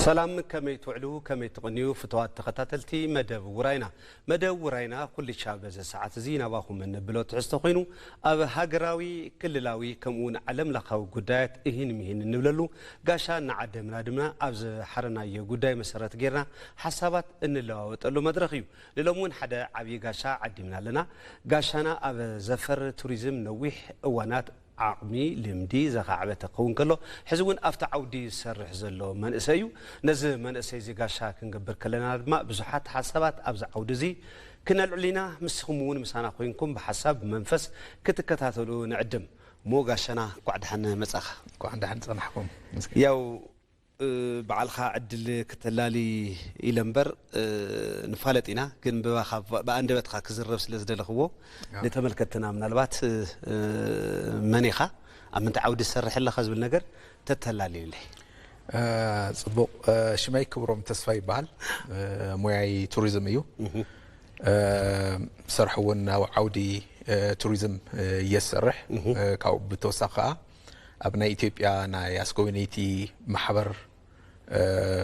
ሰላም፣ ከመይ ትውዕሉ፣ ከመይ ትቕንዩ ፍትዋት ተኸታተልቲ መደብ ውራይና። መደብ ውራይና ኩልሻ በዚ ሰዓት እዚ ናባኹም እንብሎ ትሕዝቶ ኮይኑ፣ ኣብ ሃገራዊ፣ ክልላዊ ከምኡ እውን ዓለም ለኻዊ ጉዳያት እሂን ምሂን እንብለሉ፣ ጋሻ እናዓደምና ድማ ኣብ ዝሓረናዮ ጉዳይ መሰረት ጌርና ሓሳባት እንለዋወጠሉ መድረኽ እዩ። ንሎም እውን ሓደ ዓብዪ ጋሻ ዓዲምና ኣለና። ጋሻና ኣብ ዘፈር ቱሪዝም ነዊሕ እዋናት ዓቕሚ፣ ልምዲ ዘኻዕበተ ክኸውን ከሎ፣ ሕዚ እውን ኣብቲ ዓውዲ ዝሰርሕ ዘሎ መንእሰይ እዩ። ነዚ መንእሰይ እዚ ጋሻ ክንገብር ከለና ድማ ብዙሓት ሓሳባት ኣብዚ ዓውዲ እዚ ክነልዕል ኢና። ምስኹም እውን ምሳና ኮይንኩም ብሓሳብ ብመንፈስ ክትከታተሉ ንዕድም። እሞ ጋሻና እንኳዕ ደሓን መጻኻ። እንኳዕ ደሓን ጸናሕኩም። ምስኪ። ያው፣ እ፣ በዓልኻ ዕድል ክተላሊ ኢለ እምበር፣ እ፣ ንፋለጥ ኢና፣ ግን ብባኻ፣ ብኣንደበትኻ ክዝረብ ስለ ዝደለኽዎ፣ ኣዎ። ንተመልከትና ምናልባት፣ እ፣ መን ኢኻ፣ ኣብ ምንታይ ዓውዲ ትሰርሕ ኣለኻ ዝብል ነገር ተተላልየለይ። እ፣ ጽቡቕ። እ፣ ሽመይ ክብሮም ተስፋ ይበሃል። እ፣ ሞያይ ቱሪዝም እዩ። እህ። እ፣ ዝሰርሕ እውን ኣብ ዓውዲ፣ እ፣ ቱሪዝም፣ እ፣ እየ ዝሰርሕ። እህ። እ፣ ካብኡ ብተወሳኺ ከኣ ኣብ ናይ ኢትዮጵያ ናይ ኣስጎብነይቲ ማሕበር፣ እ፣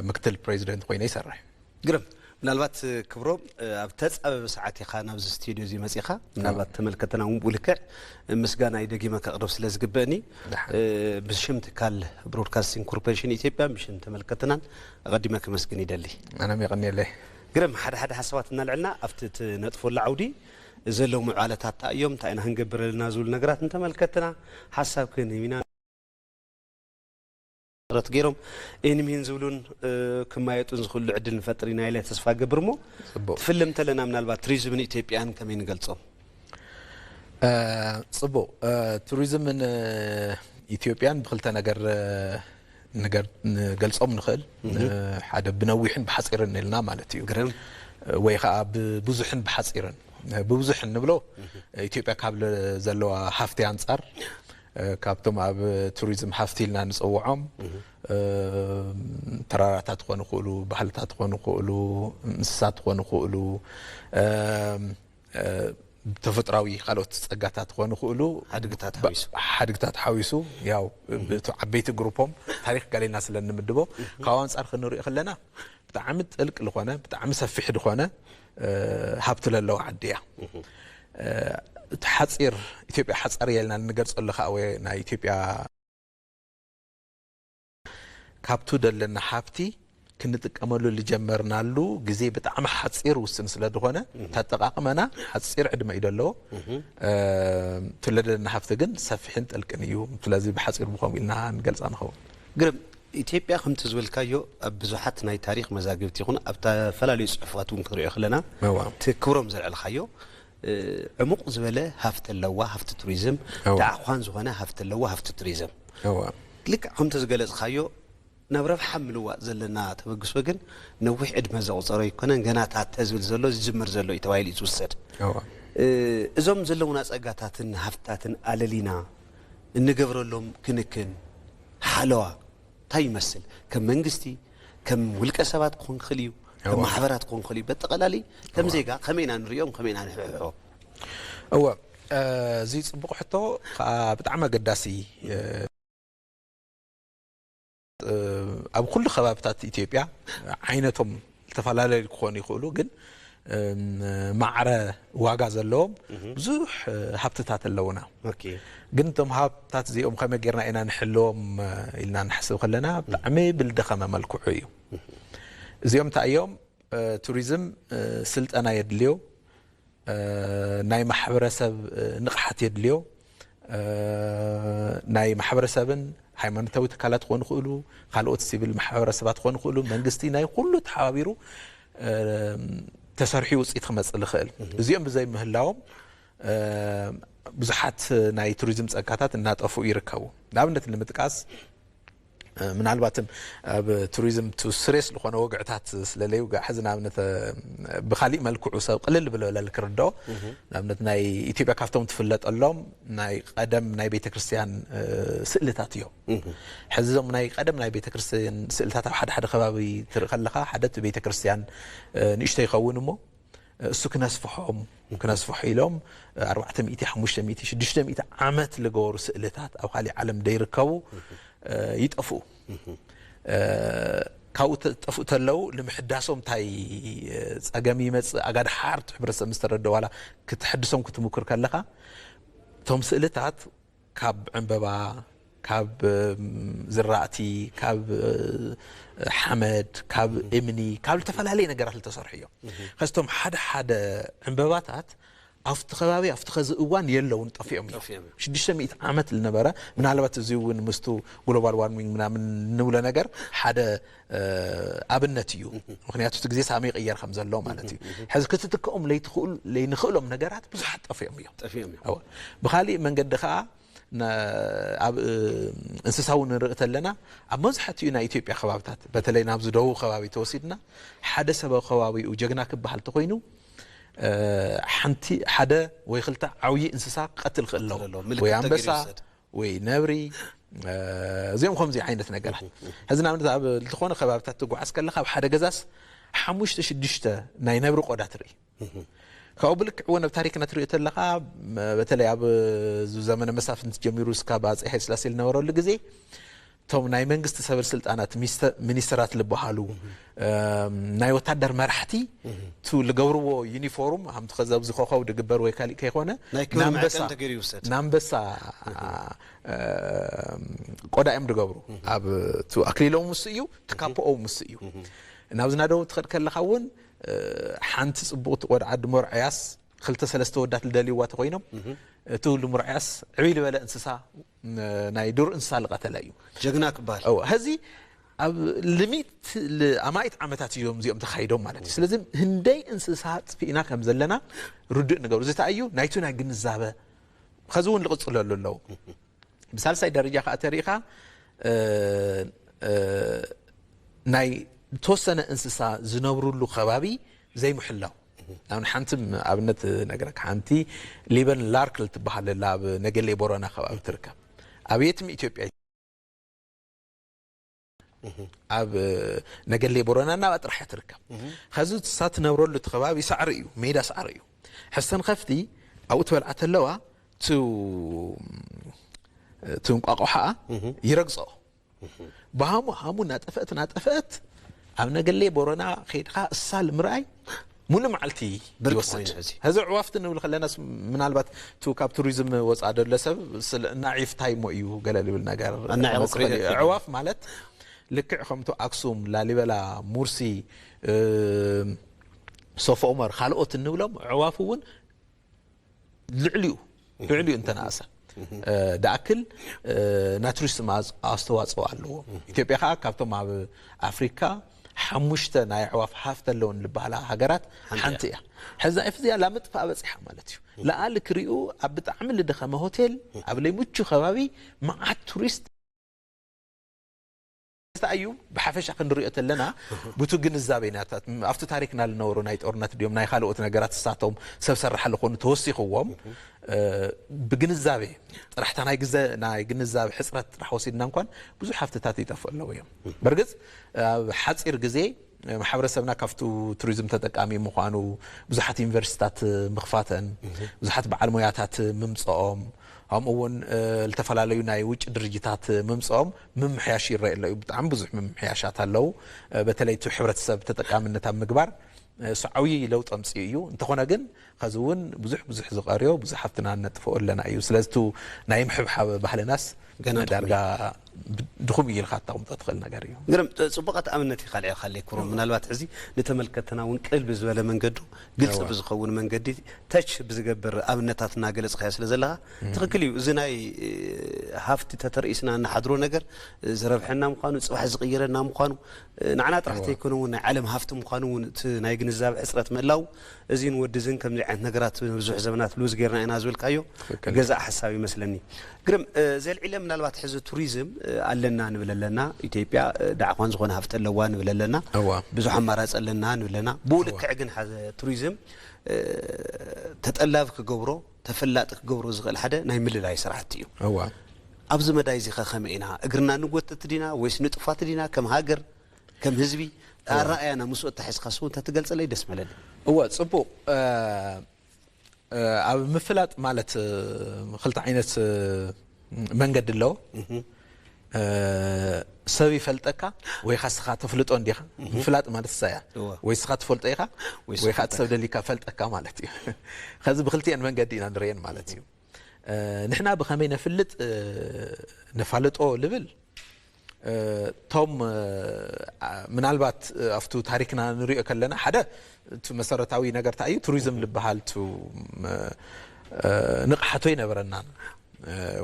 ምክትል ፕሬዚደንት ኮይነ ይሰርሕ። ግርም። ምናልባት፣ እ፣ ክብሮም፣ እ፣ ኣብ ተጻበበ ሰዓት ኢኻ ናብዚ ስቱድዮ እዚ መጺኻ። ምናልባት ተመልከትና እውን ብኡ ልክዕ ምስጋናይ ደጊመ ከቕርብ ስለ ዝግበእኒ፣ ደሓን። እ፣ ብሽም ትካል ብሮድካስቲንግ ኮርፖሬሽን ኢትዮጵያ፣ ብሽም ተመልከትናን ኣቐዲመ ከመስግን ይደሊ። ኣነ የቐንየለይ። ግርም፣ ሓደ ሓደ ሓሳባት እናልዕልና ኣብቲ ትነጥፈሉ ዓውዲ ዘለዉ ምዕባለታት እንታይ እዮም፣ እንታይ ኢና ክንገብር ኣለና ዝብሉ ነገራት እንተመልከትና ሓሳብ ክንህብ ኢና። ጥረት ገይሮም እሂን ምሂን ዝብሉን፣ እ፣ ክማየጡን ዝኽእሉ ዕድል ንፈጥር ኢና ኢለ ተስፋ ገብር። እሞ ጽቡቕ። ትፍልም ተለና ምናልባት ቱሪዝምን ኢትዮጵያን ከመይ ንገልጾም? እ፣ ጽቡቕ። እ፣ ቱሪዝምን፣ እ፣ ኢትዮጵያን ብክልተ ነገር፣ እ፣ ንገር-፣ ንገልጾም ንኽእል። እህ። እ፣ ሓደ ብነዊሕን ብሓጺርን ኢልና ማለት እዩ። ግርም። እ፣ ወይ ኸኣ ብብዙሕን ብሓጺርን። እ፣ ብብዙሕ እንብሎ፣ እህ። ኢትዮጵያ ካብ ለ-፣ ዘለዋ ሃፍቲ ኣንጻር፣ እ፣ ካብቶም ኣብ ቱሪዝም ሃፍቲ ኢልና ንጽውዖም፣ እህ። እ፣ ተራራታት ክኾኑ ይኽእሉ፣ ባህልታት ክኾኑ ይኽእሉ፣ እንስሳት ክኾኑ ይኽእሉ፣ እ፣ እ፣ ተፈጥራዊ ካልኦት ጸጋታት ክኾኑ ይኽእሉ፣ ሓድግታት ሓዊሱ። ሓድግታት ሓዊሱ፣ ያው፣ እህ። ብቲ ዓበይቲ ግሩፖም ታሪኽ ገሌና ስለ እንምድቦ፣ እህ። ካብ ኣንጻር ክንሪኦ ከለና፣ ብጣዕሚ ጥልቅ ዝኾነ፣ ብጣዕሚ ሰፊሕ ዝኾነ፣ እ፣ ሃብቲ ለለዋ ዓዲ እያ። እህ። እ፣ እቲ ሓጺር፣ ኢትዮጵያ ሓጻር እያ ኢልና እንገልጸሉ ከኣ ወይ ናይ ኢትዮጵያ ካብቱ ደለና ሃብቲ ክንጥቀመሉ ልጀመርናሉ ግዜ ብጣዕሚ ሓጺር ውስን ስለ ዝኾነ፣ እህ። ተጠቃቕመና ሓጺር ዕድመ እዩ ደለዎ። እህ። እ፣ እቲ ለደለና ሃብቲ ግን ሰፊሕን ጥልቅን እዩ። ስለዚ ብሓጺር ብኸምኡ ኢልና ንገልጻ ንኸውን። ግርም፣ ኢትዮጵያ ከምቲ ዝበልካዮ ኣብ ብዙሓት ናይ ታሪኽ መዛግብቲ ይኹን ኣብ ዝተፈላለዩ ጽሑፋት እውን ክንሪኦ ከለና፣ እዋ። እቲ ክብሮም ዘልዕልካዮ፣ እ፣ ዕሙቕ ዝበለ ሃፍቲ ኣለዋ፣ ሃፍቲ ቱሪዝም፣ እዋ። ዳዕኳን ዝኾነ ሃፍቲ ኣለዋ፣ ሃፍቲ ቱሪዝም። እዋ። ልክዕ ከምቲ ዝገለጽካዮ፣ ናብ ረብሓ ምልዋጥ ዘለና ተበግሶ ግን ነዊሕ ዕድመ ዘቑጸረ ኣይኮነን፣ ገና ታተ ዝብል ዘሎ፣ ዝጅምር ዘሎ እዩ ተባሂሉ እዩ ዝውሰድ። እዋ። እ፣ እዞም ዘለዉና ጸጋታትን ሃፍትታትን ኣለሊና እንገብረሎም ክንክን፣ ሓለዋ፣ እንታይ ይመስል? ከም መንግስቲ፣ ከም ውልቀ ሰባት ክኾን ክኽእል እዩ፣ ከም እዋ። ማሕበራት ክኾን ክኽእል እዩ። በጠቓላሊ ከም እዋ። ዜጋ ከመይ ኢና ንሪኦም፣ ከመይ ኢና ንሕሕሖ? እወ፣ እ፣ እዚ ጽቡቕ ሕቶ፣ ከኣ ብጣዕሚ ኣገዳሲ፣ እ፣ እ፣ ኣብ ኩሉ ከባብታት ኢትዮጵያ ዓይነቶም ዝተፈላለዩ ክኾኑ ይኽእሉ፣ ግን፣ እም፣ ማዕረ ዋጋ ዘለዎም እህ። ብዙሕ፣ እ፣ ሃብትታት ኣለዉና። ኦኬ። ግን እቶም ሃብትታት እዚኦም ከመይ ጌርና ኢና ንሕልዎም፣ እ፣ ኢልና ንሓስብ ከለና፣ ብጣዕሚ ብልደኸመ መልክዑ እዩ። እዚኦም እንታይ እዮም? እ፣ ቱሪዝም፣ እ፣ ስልጠና የድልዮ፣ እ፣ ናይ ማሕበረሰብ፣ እ፣ ንቕሓት የድልዮ። እ፣ ናይ ማሕበረሰብን ሃይማኖታዊ ትካላት ክኾኑ ይኽእሉ፣ ካልኦት ሲቪል ማሕበረሰባት ክኾኑ ይኽእሉ፣ መንግስቲ ናይ ኩሉ ተሓባቢሩ፣ እ፣ ተሰሪሑ ውፅኢት ክመፅእ ዝኽእል። እህ። እዚኦም ብዘይ ምህላዎም፣ እ፣ ብዙሓት ናይ ቱሪዝም ፀጋታት እናጠፍኡ ይርከቡ። ንኣብነት ንምጥቃስ፣ እ፣ ምናልባትም ኣብ ቱሪዝም ቱ ስሬስ ዝኾነ ወግዕታት ስለለይ ውግዕ ሕዚ ንኣብነት፣ እ፣ ብኻሊእ መልክዑ ሰብ ቅልል ብለለል ክርድኦ። እህ። ንኣብነት ናይ ኢትዮጵያ ካብቶም ትፍለጠሎም ናይ ቀደም ናይ ቤተክርስትያን፣ እ፣ ስእልታት እዮም። እህ። ሕዚ እዞም ናይ ቀደም ናይ ቤተክርስትያን ስእልታት ኣብ ሓደ ሓደ ከባቢ ትርኢ ከለኻ ሓደ እቲ ቤተክርስትያን፣ እ፣ ንእሽቶ ይኸውን እሞ እሱ ክነስፍሖም፣ ክነስፍሖ ኢሎም፣ ኣርባዕተ ሚእቲ፣ ሓሙሽተ ሚእቲ፣ ሽዱሽተ ሚእቲ ዓመት ዝገበሩ ስእልታት ኣብ ካሊእ ዓለም ደይርከቡ፣ እ፣ ይጠፍኡ። እ፣ ካብኡ ተ- ጠፍኡ ተለው ንምሕዳሶም እንታይ እ፣ ጸገም ይመጽእ? ኣጋድሓር እቲ ሕብረተሰብ ምስ ተረድኦ ዋላ ክትሕድሶም ክትምኩር ከለኻ እቶም ስእልታት ካብ ዕንበባ፣ ካብ እም፣ ዝራእቲ፣ ካብ እ፣ ሓመድ፣ ካብ እምኒ፣ ካብ ዝተፈላለየ ነገራት ዝተሰርሑ እዮም። ከስቶም ሓደ ሓደ ዕንበባታት ኣብቲ ከባቢ ኣብቲ ኸዚ እዋን የለውን፣ ጠፊኦም እዮም። ጠፊኦም እዮም። ሽዱሽተ ሚእቲ ዓመት ዝነበረ፣ ምናልባት እዚ እውን ምስቱ ግሎባል ዋርሚንግ ምናምን እንብሎ ነገር ሓደ እ፣ ኣብነት እዩ። ምክንያቱ እቲ ግዜ ሳሚ ይቕየር ከም ዘሎ ማለት እዩ። ሕዚ ክትትክኦም ለይትኽእሉ ለይንኽእሎም ነገራት ብዙሓት ጠፊኦም እዮም። ጠፊኦም እዮም። እወ። ብኻሊእ መንገዲ ከዓ ነ- ኣብ እ፣ እንስሳ እውን ንርኢ ተለና ኣብ መብዛሕትኡ ናይ ኢትዮጵያ ከባብታት በተለይ ናብዚ ደቡብ ከባቢ ተወሲድና ሓደ ሰብ ኣብ ከባቢኡ ጀግና ክበሃል ተኮይኑ እ፣ ሓንቲ ሓደ ወይ ክልተ ዓብዪ እንስሳ ክቐትል ክእል ኣለዎ። ክእል ኣለዎ። ምልክት ወይ ተገይሩ ኣንበሳ ይውሰድ። ወይ ነብሪ እ፣ እዚኦም ከምዚ ዓይነት ነገራት ሕዚ ንኣብነት ኣብ ዝኾነ ከባብታት ትጓዓዝ ከለካ ኣብ ሓደ ገዛስ ሓሙሽተ ሽዱሽተ ናይ ነብሪ ቆዳ ትርኢ። ካብኡ ብልክዕ እውን ኣብ ታሪክና ትሪኦ ተለካ ም- በተለይ ኣብ እ፣ ዘመነ መሳፍንቲ ጀሚሩ እስካብ ኣጼ ሃይለስላሴ ዝነበረሉ ግዜ እቶም ናይ መንግስቲ ሰበል ስልጣናት ሚኒስተራት ዝበሃሉ ናይ ወታደር መራሕቲ ቱ ዝገብርዎ ዩኒፎርም ሃምቲ ከዚ ኣብዚ ኮኸብ ዝግበር ወይ ካሊእ ከይኮነ ናይ ክብሪ ናንበሳ መዕቀን ተገይሩ ይውሰድ። ናንበሳ ቆዳ እዮም ዝገብሩ። ኣብ ቱ ኣክሊሎም ምስ እዩ ትካፖኦም ምስ እዩ ናብዚ ናደው ትኸድ ከለኻ እውን ሓንቲ ፅቡቕቲ ቆድዓ ድመርዖያስ ክልተ ሰለስተ ወዳት ዝደልይዋ ተኮይኖም እቲ ዝመርዖያስ ዕብይ ዝበለ እንስሳ ናይ ዱር እንስሳ ዝቐተለ እዩ። ጀግና ክበሃል። እወ፣ ሀዚ ኣብ ልሚት ል- ኣማኢት ዓመታት እዮም እዚኦም ተካይዶም ማለት እዩ። ስለዚ ህንደይ እንስሳ ጥፊእና ከም ዘለና ርዱእ ንገብሩ። እዚ እንታይ እዩ ናይቱ ናይ ግንዛበ ኸዚ እውን ዝቕፅለሉ ኣለዉ። ብሳልሳይ ደረጃ ከዓ ተሪእኻ እ፣ እ፣ ናይ ተወሰነ እንስሳ ዝነብሩሉ ከባቢ ዘይምሕላው። ኣብ ሓንቲ ኣብነት ነገረካ ሓንቲ ሊበን ላርክ ልትበሃል ላ ኣብ ነገሌ ቦረና ከባቢ ትርከብ። ኣብ የትም ኢትዮጵያ ኣብ ነገሌ ቦረና እናባ ጥራሕ ትርከብ። ከዚ እሳ ትነብረሉ እቲ ከባቢ ሳዕሪ እዩ፣ ሜዳ ሳዕሪ እዩ። ሕስተን ከፍቲ ኣብኡ ትበልዓ ተለዋ ቱ ትንቋቋሓኣ ይረግጾ። ብሃሙ ሃሙ እናጠፈአት እናጠፈአት ኣብ ነገሌ ቦረና ከይድካ እሳ ልምርኣይ ሙሉ መዓልቲ ብርቂ ይወስድ። ኮይኑ ሕዚ። ሕዚ ኣዕዋፍቲ ንብል ከለናስ ምናልባት ቱ ካብ ቱሪዝም ወፃ ደሎ ሰብ ስለ እናዒፍ እንታይ እሞ እዩ ገለ ልብል ነገር ኣናዒቑ መስ ክሪኦ ይኽእል። ኣዕዋፍ ማለት ልክዕ ከምቱ ኣክሱም፣ ላሊበላ፣ ሙርሲ፣ እ፣ ሶፍ ዑመር ካልኦት እንብሎም ኣዕዋፍ እውን ልዕሊኡ ልዕሊኡ እንተነኣሰ እ፣ ደኣክል እ፣ ናይ ቱሪስት ማዝ- ኣስተዋፅኦ ኣለዎ። ኢትዮጵያ ከዓ ካብቶም ኣብ ኣፍሪካ ሓሙሽተ ናይ ኣዕዋፍ ሃፍቲ ኣለውን ዝበሃላ ሃገራት ሓንቲ ሓንቲ እያ። እያ። ሕዛ ኤፍ እዚኣ ላምጥፋ በፂሓ ማለት እዩ። ለኣሊ ክሪኡ ኣብ ብጣዕሚ ልደኸመ ሆቴል ኣብ ለይምቹ ከባቢ መዓት ቱሪስት እንታይ እዩ ብሓፈሻ ክንሪኦ ተለና ብቱ ግንዛቤ ናታት ኣብቲ ታሪክና ዝነበሩ ናይ ጦርነት ድዮም ናይ ካልኦት ነገራት እሳቶም ሰብ ሰራሕ ዝኾኑ ተወሲኽዎም እ፣ ብግንዛቤ ጥራሕታ ናይ ግዘ ናይ ግንዛቤ ሕፅረት ጥራሕ ወሲድና እንኳን ብዙሕ ሃፍትታት ይጠፍኡ ኣለዉ እዮም። በርግፅ ኣብ ሓፂር ግዜ ማሕበረሰብና ካብቱ ቱሪዝም ተጠቃሚ ምዃኑ ብዙሓት ዩኒቨርሲቲታት ምኽፋተን ብዙሓት በዓል ሞያታት ምምፅኦም ከምኡ እውን እ፣ ዝተፈላለዩ ናይ ውጭ ድርጅታት ምምፅኦም ምምሕያሽ ይረአ ኣሎ እዩ። ብጣዕሚ ብዙሕ ምምሕያሻት ኣለዉ። እ፣ በተለይ እቲ ሕብረተሰብ ተጠቃምነት ኣብ ምግባር እ፣ እሱ ዓብዪ ለውጢ ኣምፅኡ እዩ። እንተኾነ ግን ኸዚ እውን ብዙሕ ብዙሕ ዝቐርዮ ብዙሕ ሃፍትና ነጥፍኦ ኣለና እዩ። ስለዚ እቲ ናይ ምሕብሓብ ባህልናስ ገና ድኹም ዳርጋ እዩ። ብ- ድኹም እዩ ኢልካ እተቕምጦ ትኽእል ነገር እዩ። ግርም ጥ- ጽቡቓት ኣብነት ኢኻ ልዒልካለይ ክብሮም። ምናልባት ሕዚ ንተመልከትና እውን ቅልብ ዝበለ መንገዱ ግልፂ እዋ። ብዝኸውን መንገዲ ተች ብዝገብር ኣብነታት እናገለፅካዮ ስለ ዘለኻ ትኽክል እዩ። እዚ ናይ እ፣ ሃፍቲ ተተርኢስና እናሓድሮ ነገር እ፣ ዝረብሐና ምዃኑ ፅባሕ ዝቕይረና ምዃኑ እ፣ ንዓና ጥራሕ እዋ። ተይኮነ እውን ናይ ዓለም ሃፍቲ ምዃኑ እውን እቲ ናይ ግንዛብ ሕፅረት ምህላው እዚን ወድዝን ከምዚ ዓይነት ነገራት ንብዙሕ ዘመናት ሉዝ ጌርና ኢና ዝበልካዮ ትኽክል። ገዛእ ሓሳብ ይመስለኒ። ግርም እ፣ ዘልዒለ ምናልባት ሕዚ ቱሪዝም እ፣ ኣለና ንብል ኣለና ኢትዮጵያ እ፣ ዳዕኳን ዝኾነ ሃፍቲ ኣለዋ ንብል ኣለና እዋ። ብዙሕ ኣማራፂ ኣለና ንብል ኣለና ብኡ እዋ። ልክዕ ግን ሓደ ቱሪዝም እ፣ ተጠላቢ ክገብሮ ተፈላጢ ክገብሮ ዝኽእል ሓደ ናይ ምልላይ ስራሕቲ እዩ እዋ። ኣብዚ መዳይ እዚ ከ ከመይ ኢና እግርና ንጎትት ዲና ወይስ ንጥፋት ዲና ከም ሃገር ከም ህዝቢ ኣረኣያና ምስኡ ተሒዝካ ስው እንተትገልፀለይ ደስ መለኒ። እወ ጽቡቕ እ፣ እ፣ ኣብ ምፍላጥ ማለት እ፣ ክልተ ዓይነት እ፣ መንገዲ ኣለዎ። ሰብ ይፈልጠካ ወይ ኻስኻ ተፍልጦ እንዲኻ። ምፍላጥ ማለት እሳ እያ። ወይ ስኻ ትፈልጦ ኢኻ ወይ ወይ ከዓ ሰብ ደሊካ ፈልጠካ ማለት እዩ። ከዚ ብክልቲአን መንገዲ ኢና ንርእየን ማለት እዩ። ንሕና ብኸመይ ነፍልጥ ነፋልጦ ልብል፣ ቶም ምናልባት ኣብቱ ታሪክና ንሪኦ ከለና ሓደ እቲ መሰረታዊ ነገር እንታይ እዩ? ቱሪዝም ዝበሃል ቱ ንቕሓቶ ይነበረናን።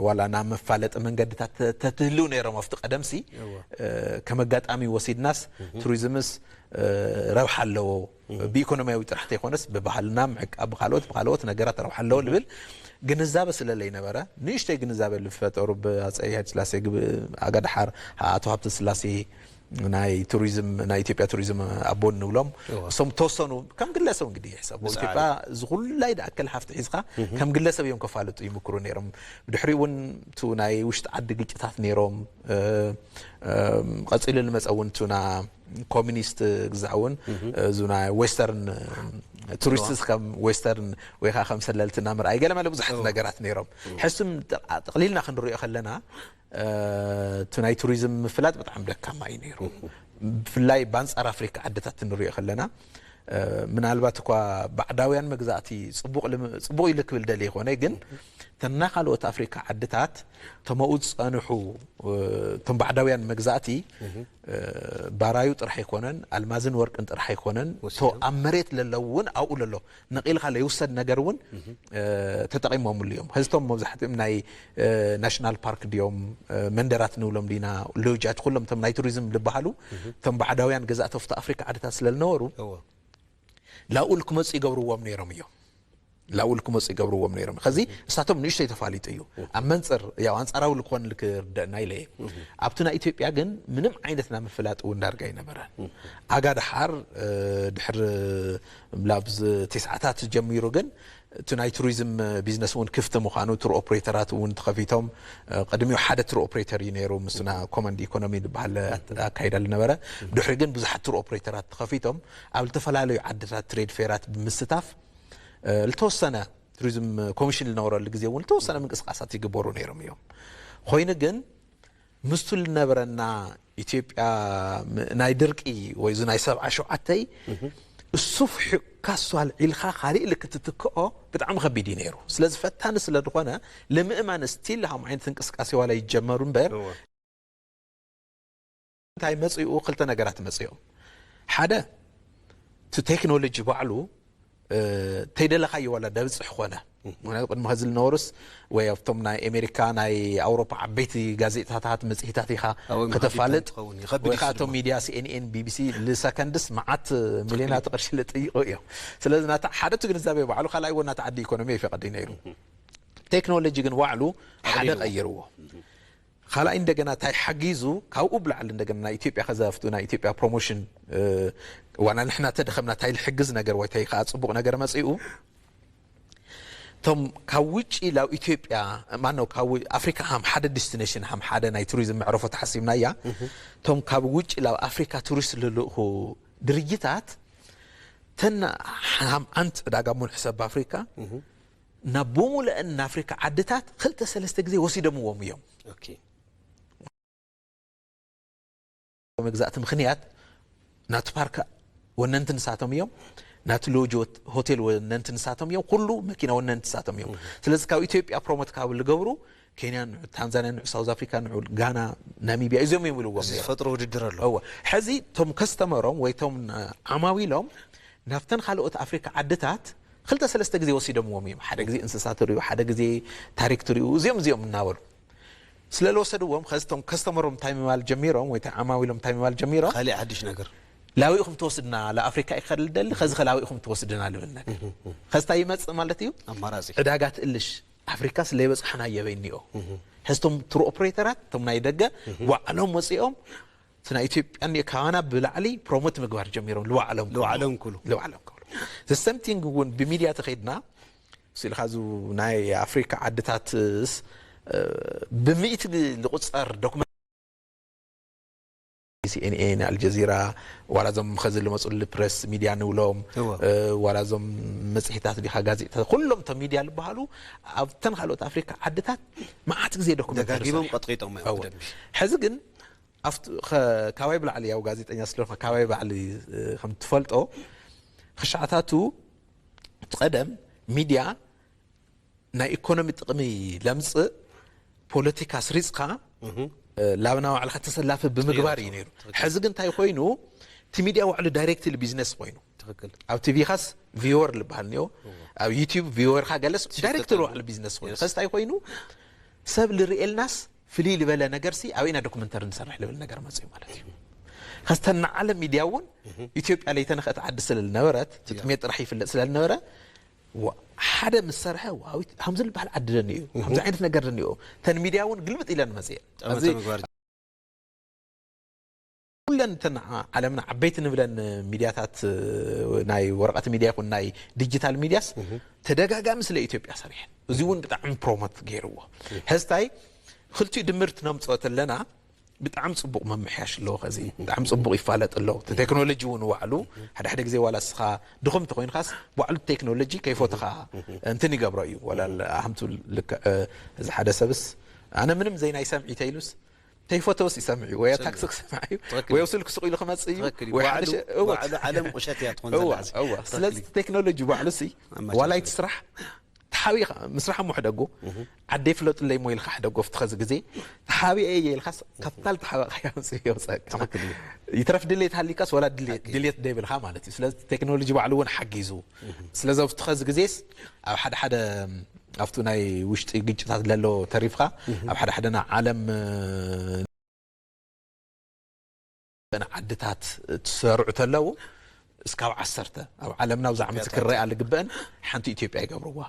ዋላ ናብ መፋለጢ መንገድታት ተትህልው ነይሮም ኣብቲ ቀደምሲ። ከም ኣጋጣሚ ወሲድናስ ቱሪዝምስ ረብሓ ኣለዎ፣ ብኢኮኖሚያዊ ጥራሕ ተይኮነስ ብባህልና ምዕቃብ ብካልኦት ብካልኦት ነገራት ረብሓ ኣለዎ ልብል ግንዛበ ስለለይነበረ፣ ንእሽተይ ግንዛበ ልፈጠሩ ብኣፀይ ሃይለስላሴ ኣጋድሓር፣ ኣቶ ሃብተ ስላሴ ናይ ቱሪዝም ናይ ኢትዮጵያ ቱሪዝም ኣቦ ንብሎም። እሶም ተወሰኑ ከም ግለሰብ እንግዲህ ይሕሰብ ኢትዮጵያ ዝኩላይ ድኣከል ሃፍቲ ሒዝካ ከም ግለሰብ እዮም ከፋልጡ ይምክሩ ነይሮም። ብድሕሪኡ እውን ቱ ናይ ውሽጢ ዓዲ ግጭታት ነይሮም። ቀፂሉ ልመፀ እውን ቱና ኮሚኒስት ግዛዕ እውን እዙ ናይ ዌስተርን ቱሪስትስ ከም ዌስተርን ወይ ከዓ ከም ሰለልትና ምርኣይ ገለ መለ ብዙሓት ነገራት ነይሮም። ሕስም ጠቕሊልና ክንሪኦ ከለና እቲ ናይ ቱሪዝም ምፍላጥ ብጣዕሚ ደካማ እዩ ነይሩ። ብፍላይ ብኣንፃር ኣፍሪካ ዓድታት እንሪኦ ከለና ምናልባት እኳ ባዕዳውያን መግዛእቲ ፅቡቕ ኢሉ ክብል ደሊ ይኮነ፣ ግን ተና ካልኦት ኣፍሪካ ዓድታት ተመኡ ዝፀንሑ እቶም ባዕዳውያን መግዛእቲ ባራዩ ጥራሕ ኣይኮነን፣ ኣልማዝን ወርቅን ጥራሕ ኣይኮነን፣ ኣብ መሬት ለለው እውን ኣብኡ ለሎ ነቒልካ ለይውሰድ ነገር እውን ተጠቒሞምሉ እዮም። ሕዝቶም መብዛሕትኦም ናይ ናሽናል ፓርክ ድዮም መንደራት ንብሎም ዲና ሎጃት ኩሎም እቶም ናይ ቱሪዝም ዝበሃሉ እቶም ባዕዳውያን ገዛእቲ ኣብቲ ኣፍሪካ ዓድታት ስለዝነበሩ ላኡል ክመፁ ይገብርዎም ነይሮም እዮም። ላኡል ክመፁ ይገብርዎም ነይሮም። ከዚ እሳቶም ንእሽተይ ተፋሊጡ እዩ ኣብ መንፅር ያው ኣንፃራዊ ልኮን ልክርደእና ኢለ እየ። ኣብቲ ናይ ኢትዮጵያ ግን ምንም ዓይነት ናይ ምፍላጥ እውን ዳርጋ ኣይነበረን። ኣጋ ደሓር ድሕር ላብዚ ቴስዓታት ጀሚሩ ግን እቲ ናይ ቱሪዝም ቢዝነስ እውን ክፍቲ ምዃኑ ቱር ኦፕሬተራት እውን ተኸፊቶም። ቅድሚኡ ሓደ ቱር ኦፕሬተር እዩ ነይሩ ምስና ኮመንድ ኢኮኖሚ ዝበሃል ኣካይዳ ዝነበረ። ድሕሪ ግን ብዙሓት ቱር ኦፕሬተራት ተኸፊቶም ኣብ ዝተፈላለዩ ዓድታት ትሬድ ፌራት ብምስታፍ ዝተወሰነ ቱሪዝም ኮሚሽን ዝነበረሉ ግዜ እውን ዝተወሰነ ምንቅስቃሳት ይግበሩ ነይሮም እዮም። ኮይኑ ግን ምስቱ ዝነበረና ኢትዮጵያ ናይ ድርቂ ወይ እዚ ናይ ሰብዓ ሸውዓተይ እሱ ፍሒቕካ እሱ ኣልዒልካ ካሊእ ልክትትክኦ ብጣዕሚ ከቢድ እዩ ነይሩ። ስለዚ ፈታኒ ስለ ዝኾነ ንምእማን ስቲል ሃም ዓይነት እንቅስቃሴ ዋላ ይጀመሩ እምበር እንታይ መፅኡ ክልተ ነገራት መፅኦም። ሓደ እቲ ቴክኖሎጂ ባዕሉ ተይደለኻዮ ዋላ ደብፅሕ ኮነ። ምክንያቱ ቅድሚ ከዚ ዝነበሩስ ወይ ኣብቶም ናይ ኣሜሪካ ናይ ኣውሮፓ ዓበይቲ ጋዜጣታት መፅሂታት ኢኻ ከተፋልጥ ወይ ከዓ እቶም ሚድያ ሲኤንኤን ቢቢሲ ልሰከንድስ መዓት ሚሊዮናት ቅርሺ ልጥይቁ እዮም። ስለዚ ናታ ሓደ እቲ ግንዛቤ ባዕሉ ካልኣይ ወ ናታ ዓዲ ኢኮኖሚ ይፈቀድ ነይሩ። ቴክኖሎጂ ግን ባዕሉ ሓደ ቀይርዎ። ካልኣይ እንደገና እንታይ ሓጊዙ ካብኡ ብላዕሊ እንደገና ናይ ኢትዮጵያ ከዛፍቱ ናይ ኢትዮጵያ ፕሮሞሽን ዋና ንሕና ተደኸምና እንታይ ልሕግዝ ነገር ወይ እንታይ ከዓ ፅቡቕ ነገር መፂኡ እቶም ካብ ውጭ ላብ ኢትዮጵያ ማነው ካብ ኣፍሪካ ሃም ሓደ ዲስቲኔሽን ሃም ሓደ ናይ ቱሪዝም መዕረፎ ተሓሲብና እያ። እቶም ካብ ውጭ ላብ ኣፍሪካ ቱሪስት ልልእኹ ድርጅታት ተና ሃም ኣንት ዕዳጋ ሙን ሕሰብ ኣፍሪካ ናብ ብሙሉአን ናፍሪካ ዓድታት ክልተ ሰለስተ ግዜ ወሲዶምዎም እዮም። መግዛእቲ ምኽንያት ናቱ ፓርክ ወነንቲ ንሳቶም እዮም። ናቱ ሎጅ ሆቴል ወነንቲ ንሳቶም እዮም። ኩሉ መኪና ወነንቲ ንሳቶም እዮም። ስለዚ ካብ ኢትዮጵያ ፕሮሞት ካብ ዝገብሩ ኬንያ ንዑ፣ ታንዛንያ ንዑ፣ ሳውዝ ኣፍሪካ ንዑ፣ ጋና፣ ናሚብያ እዚኦም እዮም ኢልዎም ነይሮም። ዝፈጥሮ ውድድር ኣሎ። እወ። ሕዚ እቶም ከስተመሮም ወይ እቶም ዓማዊሎም ናብተን ካልኦት ኣፍሪካ ዓድታት ክልተ ሰለስተ ግዜ ወሲዶምዎም እዮም። ሓደ ግዜ እንስሳ ትሪኡ፣ ሓደ ግዜ ታሪክ ትሪኡ፣ እዚኦም እዚኦም እናበሉ ስለ ዝወሰድዎም ከዚ እቶም ከስተመሮም እንታይ ምባል ጀሚሮም ወይ ዓማዊሎም እንታይ ምባል ጀሚሮም ካልእ ሓድሽ ነገር ላዊእኹም ትወስድና ለኣፍሪካ ይኸል ደሊ ከዚ ከላዊእኹም ትወስድና ልብል ነገር ከዚ እንታይ ይመፅእ ማለት እዩ ኣማራፂ ዕዳጋ ትእልሽ ኣፍሪካ ስለይበፅሓና የበይ እኒኦ ሕዝቶም ቱር ኦፕሬተራት እቶም ናይ ደገ ባዕሎም ወፂኦም እቲ ናይ ኢትዮጵያ እኒኦ ካባና ብላዕሊ ፕሮሞት ምግባር ጀሚሮም ልባዕሎም ልባዕሎም ክብሉ ልባዕሎም ክብሉ ዘሰምቲንግ እውን ብሚድያ ተኸይድና ስኢልካ ዙ ናይ ኣፍሪካ ዓድታትስ ብምእቲ ዝቁፀር ዶክመንት ሲኤንኤን፣ ኣልጀዚራ፣ ዋላ እዞም ኸዚ ዝመፁሉ ፕረስ ሚድያ ንብሎም፣ ዋላ እዞም መፅሄታት ዲኻ ጋዜጣ፣ ኩሎም እቶም ሚድያ ዝበሃሉ ኣብተን ካልኦት ኣፍሪካ ዓድታት መዓት ግዜ ዶክመንተሪ ደጋጊቦም ሰሪሖም። ቀጥቂጦም እዮም። ሕዚ ግን ካባይ ብላዕሊ ያው ጋዜጠኛ ስለሆንካ ካባይ ብላዕሊ ከም ትፈልጦ ክሻዕታቱ ቀደም ሚድያ ናይ ኢኮኖሚ ጥቕሚ ለምፅእ ፖለቲካ ኣስሪፅካ ላብና ባዕልካ ተሰላፊ ብምግባር እዩ ነይሩ። ሕዚ ግን እንታይ ኮይኑ እቲ ሚድያ ባዕሉ ዳይሬክትሊ ቢዝነስ ኮይኑ ኣብ ቲቪ ካስ ቪወር ዝበሃል እኒኦ ኣብ ዩቲዩብ ቪወርካ ገለስ ዳይሬክትሊ ባዕሉ ቢዝነስ ኮይኑ ከዚ እንታይ ኮይኑ ሰብ ልርእየልናስ ፍልይ ዝበለ ነገር ሲ ኣበይና ዶክመንተሪ ንሰርሕ ልብል ነገር መፅኡ ማለት እዩ። ከስተና ዓለም ሚድያ እውን ኢትዮጵያ ለይተነኽአት ዓዲ ስለልነበረት ትጥሜት ጥራሕ ይፍለጥ ስለልነበረ ሓደ ምስ ሰርሐ ዋዊት ከምዚ ዝበሃል ዓዲ ደኒ እዩ ከምዚ ዓይነት ነገር ደኒ እዩ ተን ሚድያ እውን ግልብጥ ኢለን መፅየን ኩለን እተን ዓለምና ዓበይቲ ንብለን ሚድያታት ናይ ወረቐት ሚድያ ይኹን ናይ ዲጂታል ሚድያስ ተደጋጋሚ ስለ ኢትዮጵያ ሰሪሐን እዚ እውን ብጣዕሚ ፕሮሞት ገይርዎ። ሕዝታይ ክልቲኡ ድምር ትነምፅኦ ተለና ብጣዕሚ ፅቡቕ መምሕያሽ ኣለዎ። ከዚ ብጣዕሚ ፅቡቕ ይፋለጥ ኣሎ። እቲ ቴክኖሎጂ እውን ዋዕሉ ሓደ ሓደ ግዜ ዋላ እስኻ ድኹም እንተኮይንካስ ዋዕሉ ቴክኖሎጂ ከይፎተኻ እንትን ይገብሮ እዩ። ዋላ ሃምቱ ልክዕ እዚ ሓደ ሰብስ ኣነ ምንም ዘይናይ ሰምዒ ተይሉስ ተይፈተውስ ይሰምዕ እዩ ወይ ኣታክሲ ክሰምዕ እዩ ወይ ኣብ ስልክ ስቕ ኢሉ ክመፅእ እዩ ወይ ሓደ ሸ- እወ። ባዕሉ ዓለም ቁሸት እያ ትኾን እወ፣ ዘላ እወ። ስለዚ ቴክኖሎጂ ባዕሉ ሲ ዋላ ይቲ ስራሕ ተሓቢእኻ ምስራሕ እሞ ሕደጎ ዓደይ ፍለጡለይ እሞ ኢልካ ሕደጎ ኣብቲ ኸዚ ግዜ ተሓቢአ እየ ኢልካስ ካብታ ዝተሓበእካያ ምፅእ የውፀካ ይትረፍ ድሌት ሃሊካስ ዋላ ድሌት ድሌት ደይብልካ ማለት እዩ ስለዚ ቴክኖሎጂ ባዕሉ እውን ሓጊዙ ስለዚ ኣብቲ ኸዚ ግዜስ ኣብ ሓደ ሓደ ኣብቲ ናይ ውሽጢ ግጭታት ለሎ ተሪፍካ ኣብ ሓደ ሓደ ናይ ዓለም ዓድታት ትሰርዑ ተለዉ እስካብ ዓሰርተ ኣብ ዓለምና ኣብዚ ዓመት ክረኣ ልግበአን ሓንቲ ኢትዮጵያ ይገብርዋ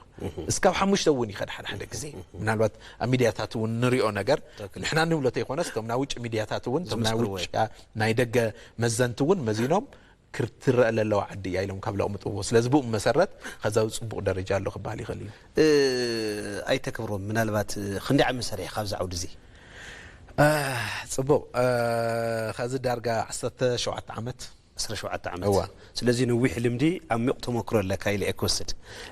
እስካብ ሓሙሽተ እውን ይኸድ ሓደ ሓደ ግዜ ምናልባት ኣብ ሚድያታት እውን ንሪኦ ነገር ንሕና ንብሎ ተይኮነስ እቶም ናይ ውጭ ሚድያታት እውን እቶም ናይ ውጭ ናይ ደገ መዘንቲ እውን መዚኖም ክትረአ ለለዋ ዓዲ እያ ኢሎም ካብ ለቕምጥዎ ስለዚ ብኡ መሰረት ከዛዊ ፅቡቕ ደረጃ ኣሎ ክበሃል ይኽእል እዩ። ኣይተክብሮም ምናልባት ክንደይ ዓመት ሰሪሕካ ኣብዚ ዓውዲ እዚ? ፅቡቕ ከዚ ዳርጋ ዓሰርተ ሸውዓተ ዓመት 17 ዓመት እዋ ስለዚ ነዊሕ ልምዲ ዓሚቕ ተመክሮ ኣለካ ኢለ እየ ክወስድ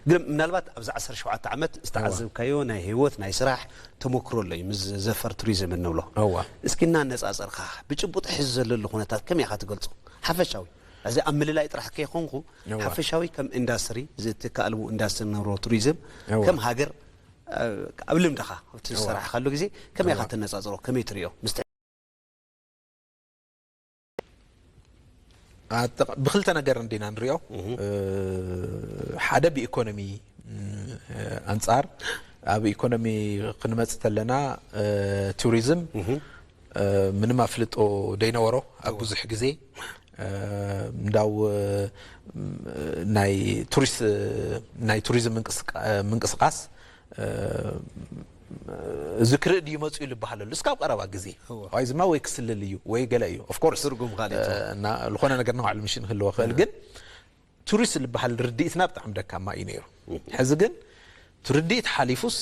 ግን ምናልባት ኣብዚ 17 ዓመት ዝተዓዘብካዮ ናይ ህይወት ናይ ስራሕ ተመክሮ ኣሎ እዩ ምስ ዘፈር ቱሪዝም እንብሎ እዋ እስኪ እናነፃፀርካ ብጭቡጥ ሕዚ ዘለሉ ኩነታት ከመይ ኢኻ ትገልፆ ሓፈሻዊ እዚ ኣብ ምልላይ ጥራሕ ከይኮንኩ ሓፈሻዊ ከም ኢንዳስትሪ ዝትካኣልቡ ኢንዳስትሪ ንብሮ ቱሪዝም ከም ሃገር ኣብ ልምድኻ ኣብቲ ዝሰራሕካሉ ግዜ ከመይ ኢኻ ተነፃፅሮ ከመይ ትሪኦ ምስ ብክልተ ነገር እንዲና ንሪኦ ሓደ ብኢኮኖሚ ኣንፃር ኣብ ኢኮኖሚ ክንመፅ ተለና ቱሪዝም ምንም ኣፍልጦ ደይነበሮ ኣብ ብዙሕ ግዜ እንዳው ናይ ቱሪስት ናይ ቱሪዝም ምንቅስቃስ እዚ ክርኢ ድዩ መፅኡ ዝበሃለሉ እስካብ ቀረባ ግዜ ዋይ ዝማ ወይ ክስልል እዩ ወይ ገለ እዩ ኦፍኮርስ ትርጉም ካልእ እና ዝኾነ ነገር ንባዕሉ ምሽ ንክህልዎ ክእል ግን ቱሪስት ዝበሃል ርድኢትና ብጣዕሚ ደካማ እዩ ነይሩ ሕዚ ግን ትርድኢት ሓሊፉስ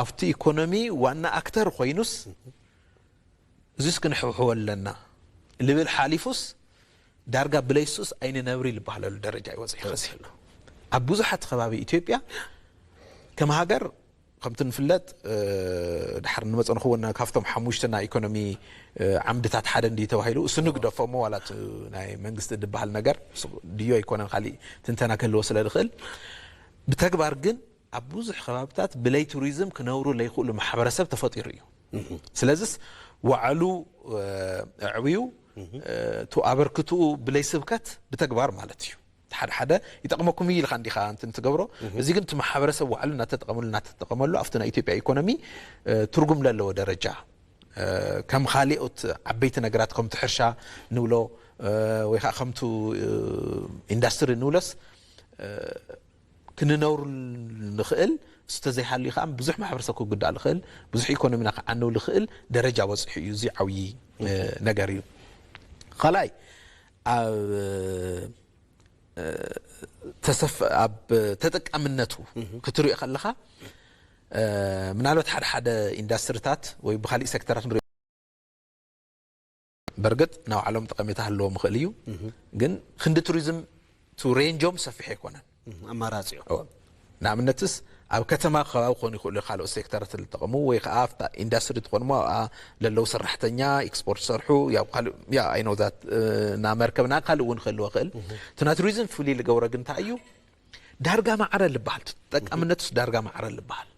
ኣብቲ ኢኮኖሚ ዋና ኣክተር ኮይኑስ እዚስ ክንሕውሕወ ኣለና ልብል ሓሊፉስ ዳርጋ ብለይሱስ ኣይንነብሪ ዝበሃለሉ ደረጃ ይወፅእ ይኸስ ኣሎ ኣብ ብዙሓት ከባቢ ኢትዮጵያ ከም ሃገር ከምቲ ንፍለጥ ድሓር ንመፀ ንኸውን ካብቶም ሓሙሽተ ናይ ኢኮኖሚ ዓምድታት ሓደ እንዲ ተባሂሉ እሱ ንግደፎ እሞ ዋላ ናይ መንግስቲ ዝበሃል ነገር ድዮ ኣይኮነን ካሊእ ትንተና ክህልዎ ስለ ዝኽእል ብተግባር ግን ኣብ ብዙሕ ከባብታት ብለይ ቱሪዝም ክነብሩ ለይኽእሉ ማሕበረሰብ ተፈጢሩ እዩ ስለዚስ ዋዕሉ ኣዕብዩ ቱ ኣበርክትኡ ብለይ ስብከት ብተግባር ማለት እዩ ሓደ ሓደ ይጠቕመኩም እዩ ኢልካ እንዲኻ እንትን ትገብሮ እዚ ግን እቲ ማሕበረሰብ ዋዕሉ እናተጠቐመሉ እናተጠቐመሉ ኣብቲ ናይ ኢትዮጵያ ኢኮኖሚ ትርጉም ለለዎ ደረጃ ከም ካሊኦት ዓበይቲ ነገራት ከምቲ ሕርሻ ንብሎ ወይ ከዓ ከምቱ ኢንዳስትሪ ንብሎስ ክንነብሩ ንኽእል እሱ ተዘይሃልዩ ከዓ ብዙሕ ማሕበረሰብ ክጉዳእ ዝኽእል ብዙሕ ኢኮኖሚና ክዓንው ዝኽእል ደረጃ በፂሑ እዩ እዚ ዓብዪ ነገር እዩ ካልኣይ ኣብ ተሰፍ ኣብ ተጠቃምነቱ ክትሪኦ ከለኻ ምናልባት ሓደ ሓደ ኢንዳስትሪታት ወይ ብካሊእ ሴክተራት ንሪኦ በርግጥ ናይ ባዕሎም ጠቐሜታ ህልዎም ይኽእል እዩ፣ ግን ክንዲ ቱሪዝም ቱ ሬንጆም ሰፊሕ ኣይኮነን። ኣማራፂ እዩ። ንኣብነትስ ኣብ ከተማ ከባቢ ክኾኑ ይኽእሉ፣ ካልኦት ሴክተራት ዝጠቐሙ ወይ ከዓ ኣብታ ኢንዳስትሪ ትኾንሞ ኣብኣ ለለዉ ሰራሕተኛ ኤክስፖርት ሰርሑ ያው ካልእ ያ ኣይኖ ዛት እና መርከብና ካልእ እውን ክህልዎ ክእል። እቲ ናይ ቱሪዝም ፍሉይ ልገብሮ ግን እንታይ እዩ? ዳርጋ ማዕረ ልበሃል፣ ተጠቃምነቱስ ዳርጋ ማዕረ ልበሃል።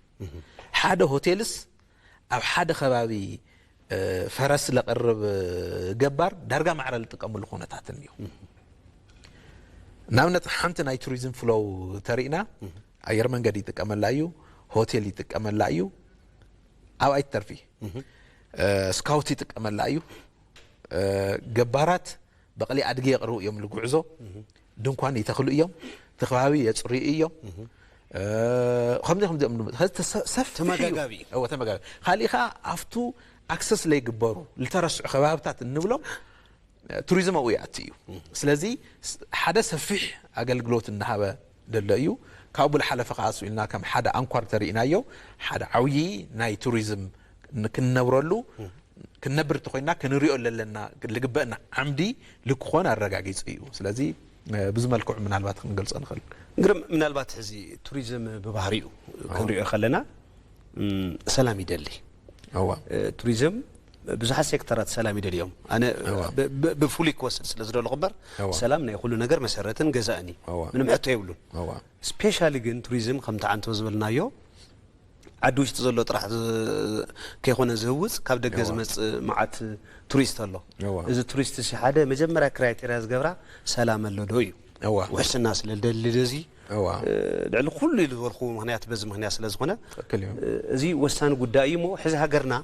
ሓደ ሆቴልስ ኣብ ሓደ ከባቢ ፈረስ ለቕርብ ገባር ዳርጋ ማዕረ ልጥቀምሉ ኩነታትን እዩ። ንኣብነት ሓንቲ ናይ ቱሪዝም ፍሎው ተሪእና ኣየር መንገዲ ይጥቀመላ እዩ፣ ሆቴል ይጥቀመላ እዩ፣ ኣብኣ ይትተርፊ ስካውት ይጥቀመላ እዩ። ገባራት በቕሊ ኣድጊ የቕርቡ እዮም ልጉዕዞ፣ ድንኳን ይተኽሉ እዮም፣ እቲ ከባቢ የፅርዩ እዮም። ከምዚ ከምዚኦም ሰፊ እዩ። ተመጋጋቢ እዩ። እወ ተመጋጋቢ። ካሊእ ከዓ ኣብቱ ኣክሰስ ለይግበሩ ልተረስዑ ከባብታት እንብሎም ቱሪዝም ኣብኡ ይኣቲ እዩ። ስለዚ ሓደ ሰፊሕ ኣገልግሎት እናሃበ ደሎ እዩ። ካብኡ ብልሓለፈ ከዓ ስኢልና ከም ሓደ ኣንኳር ተሪእናዮ ሓደ ዓብዪ ናይ ቱሪዝም ክንነብረሉ ክንነብር እንተኮይና ክንሪኦ ለለና ልግበእና ዓምዲ ልክኾን ኣረጋጊጹ እዩ። ስለዚ ብዙ መልክዑ ምናልባት ክንገልጾ ንኽእል። ግርም ምናልባት ሕዚ ቱሪዝም ብባህሪኡ ክንሪኦ ከለና ሰላም ይደሊ። ቱሪዝም ብዙሓት ሴክተራት ሰላም ይደልዮም። ኣነ ብፍሉይ ክወስድ ስለ ዝደለኹ እምበር ሰላም ናይ ኩሉ ነገር መሰረትን ገዛእን እዩ። ምንም ሕቶ የብሉን። ስፔሻሊ ግን ቱሪዝም ከምቲ ዓንቶ ዝበልናዮ ዓዲ ውሽጢ ዘሎ ጥራሕ ከይኮነ ዝህውፅ ካብ ደገ ዝመፅእ መዓት ቱሪስት ኣሎ። እዚ ቱሪስት ሲ ሓደ መጀመርያ ክራይቴርያ ዝገብራ ሰላም ኣሎ ዶ እዩ። ውሕስና ስለ ዝደሊ ዶ እዚ ልዕሊ ኩሉ ኢሉ ዝበልኩ ምክንያት በዚ ምክንያት ስለ ዝኾነ እዚ ወሳኒ ጉዳይ እዩ። እሞ ሕዚ ሃገርና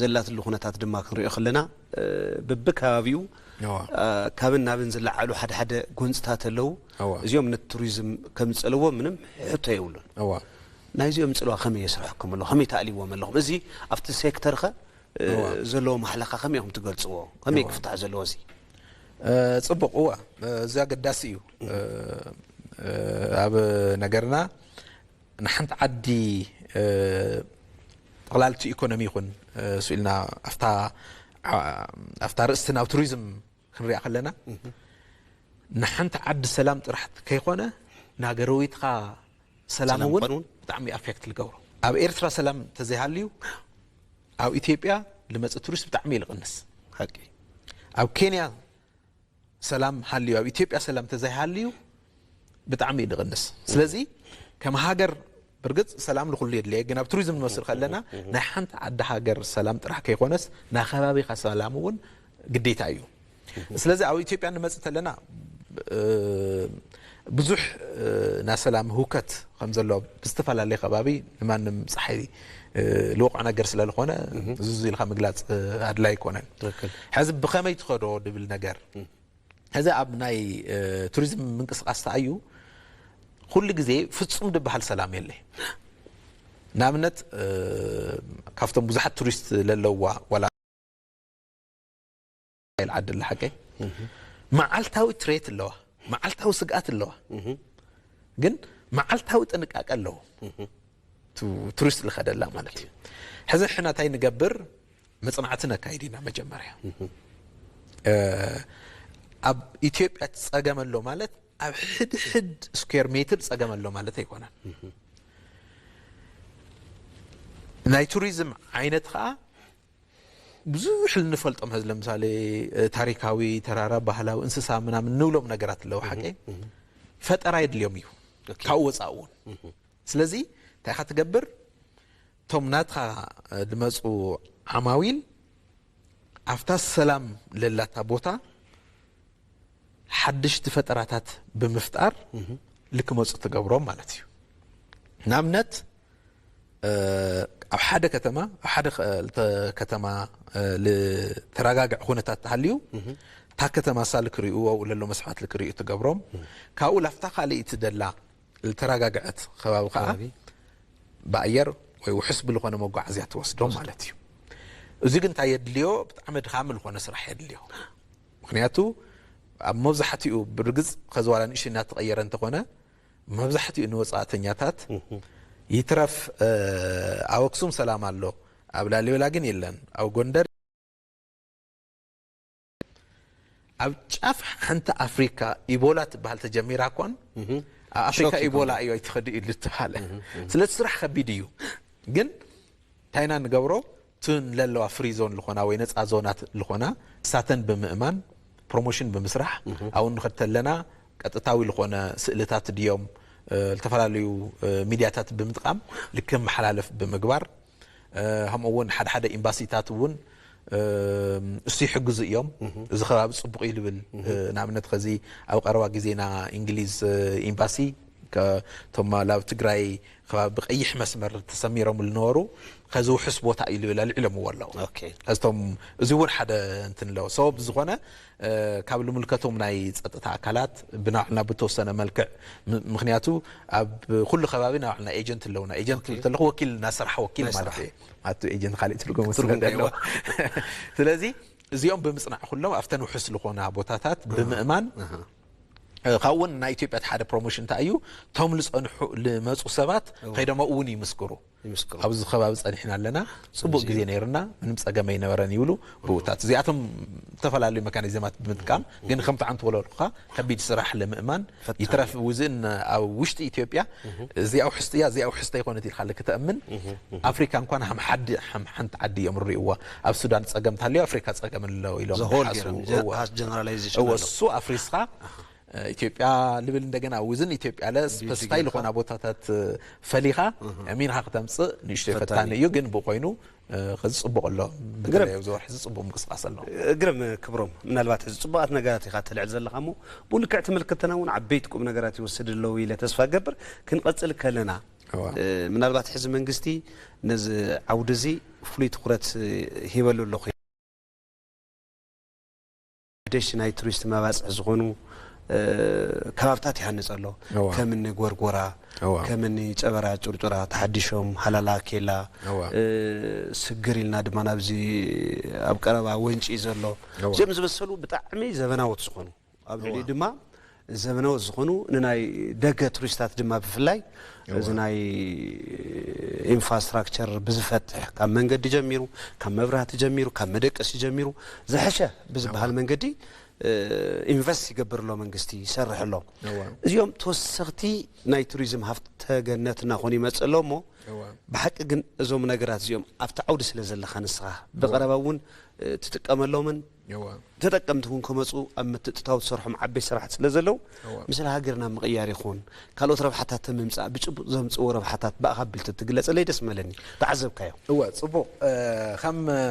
ዘላትሉ ኩነታት ድማ ክንሪኦ ከለና በብከባቢኡ ካብን ናብን ዝለዓሉ ሓደ ሓደ ጎንፅታት ኣለዉ። እዚኦም ነቲ ቱሪዝም ከምፀልዎ ምንም ሕቶ የብሉን። ናይዚኦም ፅልዋ ከመይ የስርሐኩም ኣሎ? ከመይ ተኣልዎም ኣለኹም? እዚ ኣብቲ ሴክተር ኸ ዘለዎ ማሕለኻ ከመይ ኢኹም ትገልፅዎ? ከመይ ክፍታሕ ዘለዎ እዚ? ፅቡቕ እዋ እዚ ኣገዳሲ እዩ። ኣብ ነገርና ንሓንቲ ዓዲ ጠቕላልቲ ኢኮኖሚ ይኹን ስኢልና ኣብታ ርእስቲ ናብ ቱሪዝም ክንሪኣ ከለና ንሓንቲ ዓዲ ሰላም ጥራሕ ከይኮነ ናገረዊትኻ ሰላም እውን ብጣዕሚ ኣፌክት ልገብሮ። ኣብ ኤርትራ ሰላም ተዘይሃልዩ ኣብ ኢትዮጵያ ልመፅእ ቱሪስት ብጣዕሚ እዩ ልቕንስ። ኣብ ኬንያ ሰላም ሃልዩ ኣብ ኢትዮጵያ ሰላም ተዘይሃልዩ ብጣዕሚ እዩ ልቕንስ። ስለዚ ከም ሃገር ብርግፅ ሰላም ንኩሉ የድልየ፣ ግን ኣብ ቱሪዝም ንወስድ ከለና ናይ ሓንቲ ዓዲ ሃገር ሰላም ጥራሕ ከይኮነስ ናይ ከባቢኻ ሰላም እውን ግዴታ እዩ። ስለዚ ኣብ ኢትዮጵያ ንመፅእ ተለና ብዙሕ ናይ ሰላም ህውከት ከም ዘሎ ብዝተፈላለየ ከባቢ ንማንም ፀሓይ ልወቕዖ ነገር ስለ ዝኾነ ዝዙ ኢልካ ምግላፅ ኣድላይ ኣይኮነን። ሕዚ ብኸመይ ትኸዶ ድብል ነገር ሕዚ ኣብ ናይ ቱሪዝም ምንቅስቃስ ተኣዩ ኩሉ ግዜ ፍፁም ዝበሃል ሰላም የለ። ንኣብነት ካብቶም ብዙሓት ቱሪስት ለለዋ ዋላ ኢል ዓዲ ኣላ ሓቀይ መዓልታዊ ትሬት ኣለዋ፣ መዓልታዊ ስግኣት ኣለዋ፣ ግን መዓልታዊ ጥንቃቄ ኣለዎ ቱ- ቱሪስት ዝኸደላ ማለት እዩ። ሕዚ ሕና እንታይ ንገብር? መፅናዕቲ ነካይድ ኢና መጀመርያ። ኣብ ኢትዮጵያ ፀገም ኣሎ ማለት ኣብ ሕድሕድ ስኩዌር ሜትር ፀገም ኣሎ ማለት ኣይኮነን። ናይ ቱሪዝም ዓይነት ከዓ ብዙሕ ንፈልጦም ሕዚ ለምሳሌ ታሪካዊ ተራራ ባህላዊ እንስሳ ምናምን ንብሎም ነገራት ኣለዉ ሓቀይ ፈጠራ የድልዮም እዩ ካብኡ ወፃእ እውን ስለዚ እንታይ ኢኻ ትገብር እቶም ናትኻ ዝመፁ ዓማዊል ኣብታ ሰላም ለላታ ቦታ ሓድሽቲ ፈጠራታት ብምፍጣር ልክመፁ ትገብሮም ማለት እዩ ንኣብነት ኣብ ሓደ ከተማ ኣብ ሓደ ከተማ ልተረጋግዐ ኩነታት ተሃልዩ እታ ከተማ ሳ ልክሪኡ ኣብኡ ለሎ መስሓት ልክሪኡ ትገብሮም ካብኡ ላፍታ ካልእ ትደላ ልተረጋግዐት ከባቢ ከዓ ብኣየር ወይ ውሕስ ብልኾነ መጓዓዝያ ትወስዶም ማለት እዩ እዚ ግን እንታይ የድልዮ ብጣዕሚ ድኻሚ ልኾነ ስራሕ የድልዮ ምክንያቱ ኣብ መብዛሕትኡ ብርግፅ ከዚ ዋላ ንእሽተይ እናተቐየረ እንተኾነ መብዛሕትኡ ንወፃእተኛታት ይትረፍ ኣብ ኣክሱም ሰላም ኣሎ ኣብ ላሊበላ ግን የለን ኣብ ጎንደር ኣብ ጫፍ ሓንቲ ኣፍሪካ ኢቦላ ትበሃል ተጀሚራ እኳን ኣብ ኣፍሪካ ኢቦላ እዩ ኣይትኸዲ ኢሉ ዝተባሃለ። ስለዚ ስራሕ ከቢድ እዩ። ግን እንታይ ኢና ንገብሮ? እቱን ለለዋ ፍሪ ዞን ዝኾና ወይ ነፃ ዞናት ዝኾና ንሳተን ብምእማን ፕሮሞሽን ብምስራሕ ኣብኡ ንኸድ ተለና ቀጥታዊ ዝኾነ ስእልታት ድዮም እ፣ ዝተፈላለዩ እ፣ ሚድያታት ብምጥቃም ልክም መሓላለፍ ብምግባር እ፣ ከምኡ እውን ሓደ ሓደ ኤምባሲታት እውን እ፣ እሱ ይሕግዙ እዮም። እዚ ከባቢ ፅቡቅ እዩ ልብል እ፣ ንኣብነት ከዚ ኣብ ቀረባ ግዜና እንግሊዝ እ፣ ኤምባሲ ከ- እቶም ኣብ ትግራይ ከባቢ ብቀይሕ መስመር ተሰሚሮም ዝነበሩ ከዝውሕስ ቦታ እዩ ልብል ኣልዒሎምዎ ኣለዉ። ኦኬ። እቶም እዚ እውን ሓደ እንትን ኣለዎ ሰበብ ዝኾነ እ፣ ካብ ልምልከቶም ናይ ፀጥታ ኣካላት ብናዕና ብተወሰነ መልክዕ ም- ምክንያቱ ኣብ ኩሉ ከባቢ ናባዕልና ኤጀንት ኣለውና። ኤጀንት ክብል ከለኹ ወኪል እናሰርሐ ወኪል ማለት እዩ። ኣቱ ኤጀንት ካሊእ ትርጉም ትርጉም ወስደት ኣለዎ። ከይዋ- ስለዚ እዚኦም ብምፅናዕ ኩሎም ኣብተን ውሕስ ዝኾና ቦታታት ብምእማን እ፣ ካብኡ እውን ናይ ኢትዮጵያ እቲ ሓደ ፕሮሞሽን እንታይ እዩ? እቶም ዝፀንሑ ዝመፁ ሰባት ከይዶም ኣብኡ እውን ይምስክሩ። ይምስክሩ። ኣብዚ ከባቢ ፀኒሕና ኣለና፣ ፅቡቅ ግዜ ነይርና፣ ምንም ፀገም ኣይነበረን ይብሉ። ብኡታት እዚኣቶም ዝተፈላለዩ መካኒዝማት ብምጥቃም ግን ከምቲ ዓንቱ ወለልኩኻ ከቢድ ስራሕ ለምእማን ፈታኒ። ይትረፍ ውዝን ኣብ ውሽጢ ኢትዮጵያ እዚኣ ውሕስቲ እያ እዚኣ ውሕስቲ ኣይኮነት ኢልካ ክትእምን ኣፍሪካ እንኳን ሃም ሓዲ ሃም ሓንቲ ዓዲ እዮም ርእይዋ። ኣብ ሱዳን ፀገም ተሃልዮ ኣፍሪካ ፀገም ኣሎ ኢሎም ዘሆል ዝሓስቡ። ገይሮም ጀ- እወ። ሃስ ጀነራላይዜሽን እወ ኣሎ። እሱ ኣፍሪስኻ ኢትዮጵያ ልብል እንደገና ውዝን ኢትዮጵያ ለ ስፐስታይ ዝኾና ቦታታት ፈሊኻ ሚንኻ ክተምፅእ ንእሽቶ ፈታኒ እዩ። ግን ብኮይኑ ከዚ ፅቡቅ ኣሎ። በተለይ ኣብዚ ወርሒ እዚ ፅቡቅ ምንቅስቃስ ኣሎ። ግርም ክብሮም፣ ምናልባት ሕዚ ፅቡቃት ነገራት ኢኻ ተልዕል ዘለኻ እሞ ብኡ ልክዕ ተመልከተና እውን ዓበይቲ ቁም ነገራት ይወስድ ኣለዉ ኢለ ተስፋ ገብር። ክንቐፅል ከለና እዋ። እ፣ ምናልባት ሕዚ መንግስቲ ነዚ ዓውዲ እዚ ፍሉይ ትኩረት እ፣ ሂበሉ ኣለኹ። ደሽ ናይ ቱሪስት መባፅሒ ዝኾኑ እ፣ ከባብታት ይሃንፅ ኣሎ። እዋ። ከምኒ ጎርጎራ እዋ። ከምኒ ጨበራ ጩርጩራ ተሓዲሾም ሃላላ ኬላ እዋ። እ፣ ስግር ኢልና ድማ ናብዚ ኣብ ቀረባ ወንጪ ዘሎ እዋ። እዚኦም ዝመሰሉ ብጣዕሚ ዘበናዎት ዝኾኑ ኣብ ልዕሊ ድማ ዘበናዎት ዝኾኑ ንናይ ደገ ቱሪስታት ድማ ብፍላይ እዚ ናይ ኢንፍራስትራክቸር ብዝፈትሕ ካብ መንገዲ ጀሚሩ ካብ መብራህቲ ጀሚሩ ካብ መደቀሲ ጀሚሩ ዝሐሸ ብዝበሃል መንገዲ እ፣ ኢንቨስት ይገብር ኣሎ መንግስቲ ይሰርሕ ኣሎ። እዋ። እዚኦም ተወሰኽቲ ናይ ቱሪዝም ሃፍተ ገነት እናኾኑ ይመፅእ ኣሎ እሞ እዋ። ብሓቂ ግን እዞም ነገራት እዚኦም ኣብቲ ዓውዲ ስለ ዘለኻ ንስኻ ብቐረባ እውን እ፣ ትጥቀመሎምን እዋ። ተጠቀምቲ እውን ከመፁ ኣብ ምትእትታው ትሰርሖም ዓበይቲ ስራሕቲ ስለ ዘለዉ እዋ። ምስለ ሃገርና ምቕያር ይኹን ካልኦት ረብሓታት ምምፃእ ብጭቡጥ ዘምፅዎ ረብሓታት ብኣኻ ቢልቲ ትግለፀለይ ደስ መለኒ ተዓዘብካዮ። እወ ጽቡቕ እ፣ ከም እ፣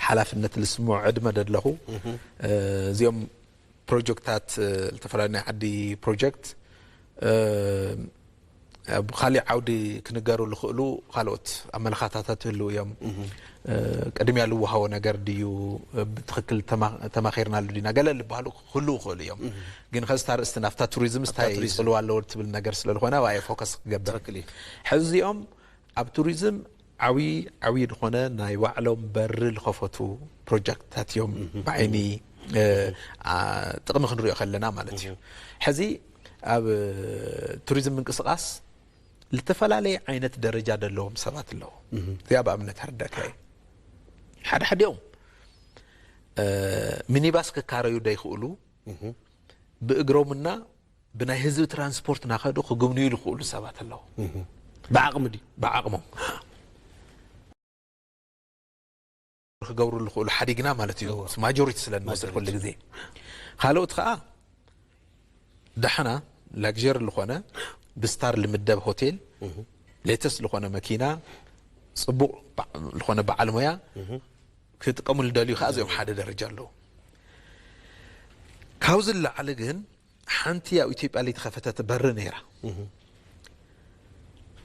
ሓላፍነት ዝስምዖ ዕድመ ደለኹ እ፣ እዚኦም ፕሮጀክታት እ፣ ዝተፈላለዩ ናይ ዓዲ ፕሮጀክት እ፣ ኣብ ካሊእ ዓውዲ ክንገሩ ዝኽእሉ ካልኦት ኣመለኻታታት ይህልው እዮም። እ፣ ቅድሚያ ልወሃቦ ነገር ድዩ እ፣ ብትኽክል ተማ- ተማኺርናሉ ዲና ገለ ልበሃሉ ክህልው ይኽእሉ እዮም። ግን ከዚ ታርእስቲ ናብታ ቱሪዝም ስታይ ቱሪዝም። ይፅልዋ ኣለዎ ትብል ነገር ስለ ዝኾነ ኣብኣ ፎከስ ክገብር ትኽክል እዩ። ሕዚ እዚኦም ኣብ ቱሪዝም ዓብዪ ዓብዪ ዝኾነ ናይ ባዕሎም በሪ ዝኸፈቱ ፕሮጀክትታት እዮም ብዓይኒ እ፣ ኣ፣ ጥቕሚ ክንሪኦ ከለና ማለት እዩ። ሕዚ ኣብ ቱሪዝም ምንቅስቃስ ዝተፈላለየ ዓይነት ደረጃ ዘለዎም ሰባት ኣለዉ። እዚኣ ብኣብነት ኣርዳካ እዩ። ሓደ ሓዲኦም እ፣ ሚኒባስ ክካረዩ ደይኽእሉ ብእግሮምና ብናይ ህዝቢ ትራንስፖርት ናኸዱ ክግብንዩ ዝኽእሉ ሰባት ኣለዉ። ብዓቕሚ ድዩ? ብዓቕሞም ክገብሩ ዝኽእሉ ሓዲግና ማለት እዩ። ማጆሪቲ ስለ እንወስድ ኩሉ ግዜ ካልኦት ከዓ ዳሕና ላግጀሪ ዝኾነ ብስታር ልምደብ ሆቴል ሌተስት ዝኾነ መኪና ፅቡቕ በዓ- ዝኾነ በዓል ሞያ ክጥቀሙ ልደልዩ ከዓ እዚኦም ሓደ ደረጃ ኣለዉ። ካብዚ ዝለዓለ ግን ሓንቲ ኣብ ኢትዮጵያ ለይተኸፈተት በሪ ነይራ።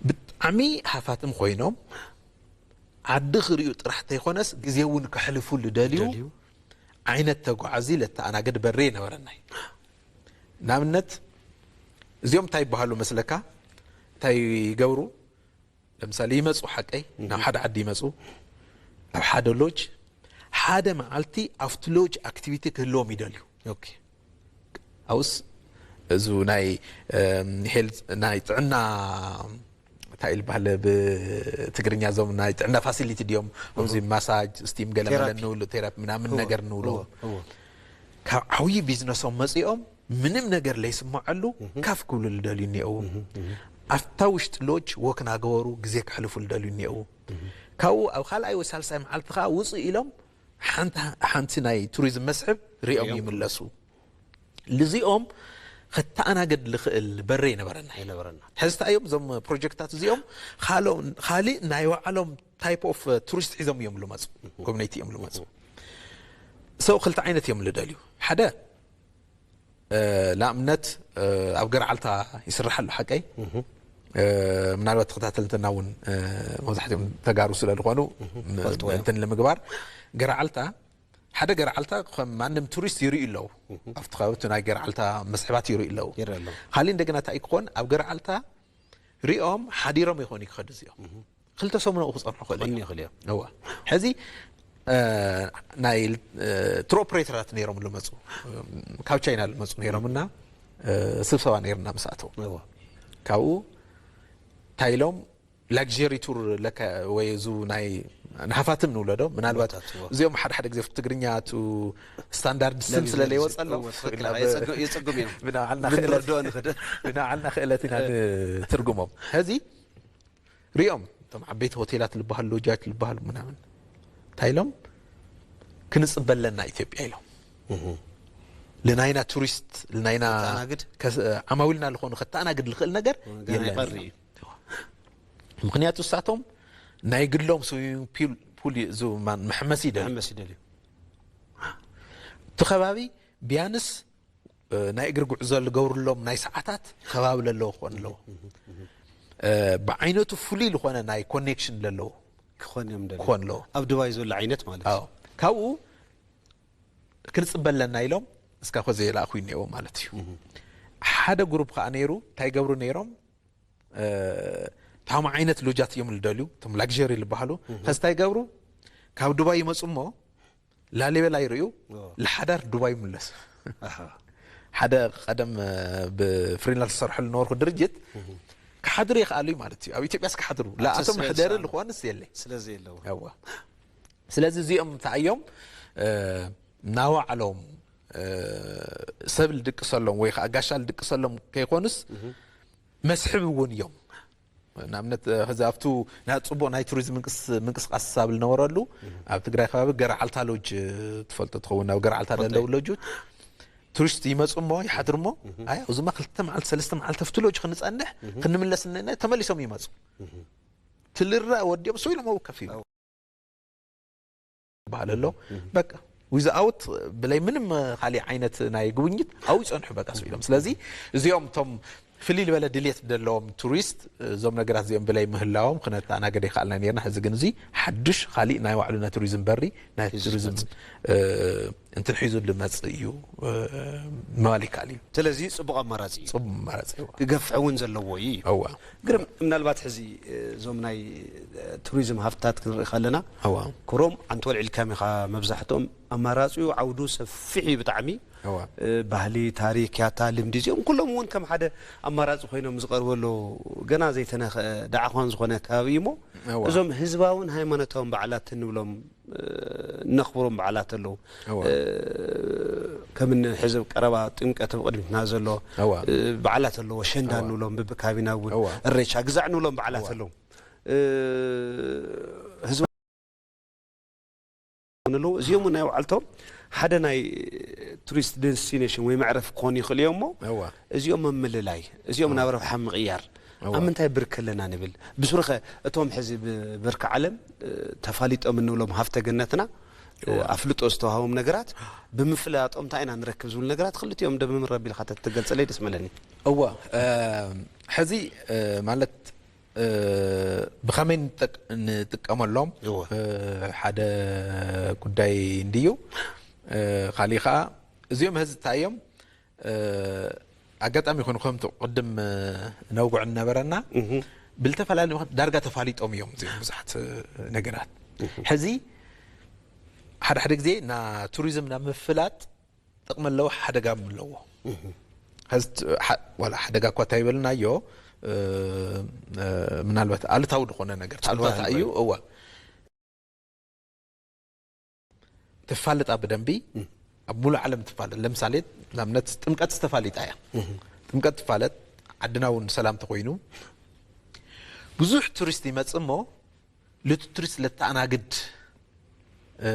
ብጣዕሚ ሃፋትም ኮይኖም ዓዲ ክርእዩ ጥራሕ ተይኮነስ ግዜ እውን ከሕልፉ ልደልዩ ደልዩ። ዓይነት ተጓዓዚ ለተኣናገድ በሪ የነበረናይ። ንኣብነት እዚኦም እንታይ ይበሃሉ መስለካ? እንታይ ይገብሩ? ለምሳሌ ይመፁ ሓቀይ ናብ ሓደ ዓዲ ይመፁ ኣብ ሓደ ሎጅ ሓደ መዓልቲ ኣብቲ ሎጅ ኣክቲቪቲ ክህልዎም ይደልዩ። ኦኬ። ኣውስ እዚ ናይ ሄልት ናይ ጥዕና እንታይ ኢሉ ባህለ ብትግርኛ እዞም ናይ ጥዕና ፋሲሊቲ ድዮም? ከምዚ ማሳጅ፣ ስቲም፣ ገለ መለ ንብሉ፣ ቴራፒ ምናምን ነገር ንብሎ። ካብ ዓብዪ ቢዝነሶም መፂኦም ምንም ነገር ለይስማዓሉ ካፍ ክብሉ ልደልዩ እኒአው። ኣብታ ውሽጢ ሎጅ ወክ ናገበሩ ግዜ ከሕልፉ ልደልዩ እኒአው። ካብኡ ኣብ ካልኣይ ወይ ሳልሳይ መዓልቲ ከዓ ውፅእ ኢሎም ሓንቲ ሓንቲ ናይ ቱሪዝም መስሕብ ሪኦም ይምለሱ። ልዚኦም ከተኣናገድ ልኽእል በሪ ኣይነበረና። ኣይነበረና። ሕዚ እንታይ እዮም እዞም ፕሮጀክታት እዚኦም? ካልኦ-፣ ካሊእ ናይ ባዕሎም ታይፕ ኦፍ ቱሪስት ሒዞም እዮም ልመፁ፣ ኮሚኒቲ እዮም ልመፁ። ሰው ክልተ ዓይነት እዮም ልደልዩ። ሓደ ንኣብነት ኣብ ገርዓልታ ይስራሕ ኣሎ ሓቀይ። ምናልባት ተኸታተልትና እውን መብዛሕትኦም ተጋሩ ስለ ዝኾኑ እንትን ንምግባር ገርዓልታ ሓደ ገርዓልታ ከም ማንም ቱሪስት ይርኢ ኣለዉ። ኣብቲ ከባቢ ናይ ገርዓልታ መስሕባት ይርኢ ኣለዉ። ካሊእ እንደገና እንታይ ክኾን ኣብ ገርዓልታ ሪኦም ሓዲሮም ይኾኑ ክኸዱ እዚኦም ክልተ ሰሙን ኣብኡ ክፀንሑ ክኽእል እዩ። ሕዚ ናይ ቱር ኦፕሬተራት ነይሮም ልመፁ፣ ካብ ቻይና ልመፁ ነይሮም እና ስብሰባ ነይርና ምስኣተው ካብኡ እንታይ ኢሎም ላግሪ ቱር ለካ ወይ እዚ ናይ ንሃፋትም ንውለዶ ምናልባት እዚኦም ሓደ ሓደ ግዜ ትግርኛ ቱ ስታንዳርድ ስም ስለ ለይወፀሎም የፀግም እዮም ብናዓልና ክእለት ኢና ንትርጉሞም። ሕዚ ሪኦም እቶም ዓበይቲ ሆቴላት ልበሃሉ ሎጃት ልበሃሉ ምናምን እንታይ ኢሎም ክንፅበለና ኢትዮጵያ ኢሎም ልናይና ቱሪስት ልናይና ዓማዊልና ልኾኑ ከተኣናግድ ልኽእል ነገር የለን። ምክንያቱ እሳቶም ናይ ግሎም ስዊሚንግ ፑል መሐመሲ ይደልዩ። እቲ ከባቢ ቢያንስ ናይ እግሪ ጉዕዞ ዝገብርሎም ናይ ሰዓታት ከባቢ ለለዎ ክኾን ኣለዎ። ብዓይነቱ ፍሉይ ዝኾነ ናይ ኮኔክሽን ለለዎ ክኾን ኣለዎ። ኣብ ዱባይ ዘሎ ዓይነት ማለት እዩ። ካብኡ ክንፅበ ኣለና ኢሎም እስካ ኮ ዘይላእኩ እኒአዎ ማለት እዩ። ሓደ ግሩፕ ከዓ ነይሩ እንታይ ገብሩ ነይሮም ታማ ዓይነት ሎጃት እዮም ልደልዩ እቶም ላግሪ ዝበሃሉ ከዚ እንታይ ገብሩ ካብ ዱባይ ይመፁ እሞ ላሊበላ ይርእዩ ልሓዳር ዱባይ ይምለሱ። ሓደ ቀደም ብፍሪላንስ ዝሰርሐሉ ነበርኩ ድርጅት ክሓድር ይኽኣሉ እዩ ማለት እዩ። ኣብ ኢትዮጵያስ ክሓድሩ ለኣቶም መሕደሪ ልኾንስ የለይ ስለዚ የለው። ያዋ ስለዚ እዚኦም እንታይ እዮም ናባዕሎም ሰብ ልድቅሰሎም ወይ ከዓ ጋሻ ልድቅሰሎም ከይኮኑስ መስሕብ እውን እዮም። ንኣብነት ሕዚ ኣብቱ ናይ ፅቡቅ ናይ ቱሪዝም ምንቅስቃስ ሳብ ልነበረሉ ኣብ ትግራይ ከባቢ ገርዓልታ ሎጅ ትፈልጦ ትኸውን ናብ ገርዓልታ ደለው ሎጅ ቱሪስት ይመፁ እሞ ይሓድሩ እሞ ኣይ ኣብዚማ ክልተ መዓልቲ ሰለስተ መዓልቲ ኣብቲ ሎጅ ክንፀንሕ ክንምለስ እነና ተመሊሶም ይመፁ ትልራ ወዲኦም ሰው ኢሎም ኣብኡ ከፍ ይብሉ ይበሃል ኣሎ በቃ ዊዝኣውት ብለይ ምንም ካሊእ ዓይነት ናይ ጉብኝት ኣብኡ ይፀንሑ በቃ ሰው ኢሎም ስለዚ እዚኦም እቶም ፍልይ ዝበለ ድልየት ዘለዎም ቱሪስት እዞም ነገራት እዚኦም ብለይ ምህላዎም ክነተኣናገደ ይኽኣልና ነርና ሕዚ ግን እዚ ሓዱሽ ካሊእ ናይ ባዕሉ ናይ ቱሪዝም በሪ ናይ ቱሪዝም እንትን ሒዙ ልመፅእ እዩ ምባል ይከኣል እዩ። ስለዚ ፅቡቕ ኣማራፂ እዩ። ፅቡቕ ኣማራፂ እዋ። ክገፍዕ እውን ዘለዎ እዩ እዩ። እዋ። ግርም ምናልባት ሕዚ እዞም ናይ ቱሪዝም ሃፍትታት ክንርኢ ከለና እዋ። ኮሮም ዓንቶ ኣልዒልካዮም ኢኻ መብዛሕትኦም ኣማራፂኡ ዓውዱ ሰፊሕ እዩ ብጣዕሚ እዋ። ባህሊ ታሪክ ያታ ልምዲ እዚኦም ኩሎም እውን ከም ሓደ ኣማራፂ ኮይኖም ዝቐርቡ ኣለዉ ገና ዘይተነኽአ ዳዕኾን ዝኾነ ከባቢ እዩ እሞ እዋ። እዞም ህዝባውን ሃይማኖታውን በዓላት እንብሎም ነኽብሮም በዓላት ኣለዉ ከምኒ ሕዚ ቀረባ ጥምቀት ኣብ ቅድሚትና ዘሎ በዓላት ኣለዎ ሸንዳ ንብሎም ብብካቢና እውን እሬቻ ግዛዕ ንብሎም በዓላት ኣለዉ ህዝባ ኣለዉ እዚኦም ናይ ባዕልቶም ሓደ ናይ ቱሪስት ዴስቲኔሽን ወይ መዕረፍ ክኾኑ ይኽእሉ እዮም እሞ እዚኦም መምልላይ እዚኦም ናብ ረብሓ ምቕያር ኣብ ምንታይ ብርክ ኣለና ንብል ብሱሩኸ እቶም ሕዚ ብብርኪ ዓለም ተፋሊጦም እንብሎም ሃፍተ ገነትና ኣፍልጦ ዝተዋሃቦም ነገራት ብምፍላጦም እንታይ ኢና ንረክብ ዝብሉ ነገራት ክልቲኦም ደምምር ኣቢልካ ተትገልፀለይ ደስ መለኒ። እወ ሕዚ ማለት ብኸመይ ንጠቅ- ንጥቀመሎም እወ ሓደ ጉዳይ እንድዩ። ካሊእ ከዓ እዚኦም ሕዚ እንታይ እዮም ኣጋጣሚ ይኹን ከምቲ ቅድም ነውግዕ ነበረና ብልተፈላለዩ ምክንያት ዳርጋ ተፋሊጦም እዮም እዚኦም ብዙሓት ነገራት ሕዚ ሓደ ሓደ ግዜ ና ቱሪዝም ናብ ምፍላጥ ጥቕሚ ኣለዎ ሓደጋ ኣለዎ። ሕዚ ዋላ ሓደጋ እኳ እንተይበልናዮ እ፣ እ፣ ምናልባት ኣሉታዊ ዝኾነ ነገር ኣሉታዊ ተባሂሉ እዩ። እዋ። ትፋለጣ ብደንቢ ኣብ ሙሉ ዓለም ትፋለጥ። ለምሳሌ ንኣብነት ጥምቀት ዝተፋሊጣ እያ። ጥምቀት ትፋለጥ፣ ዓድና እውን ሰላም ተኮይኑ ብዙሕ ቱሪስት ይመጽእ እሞ ልቲ ቱሪስት ለተኣናግድ እ፣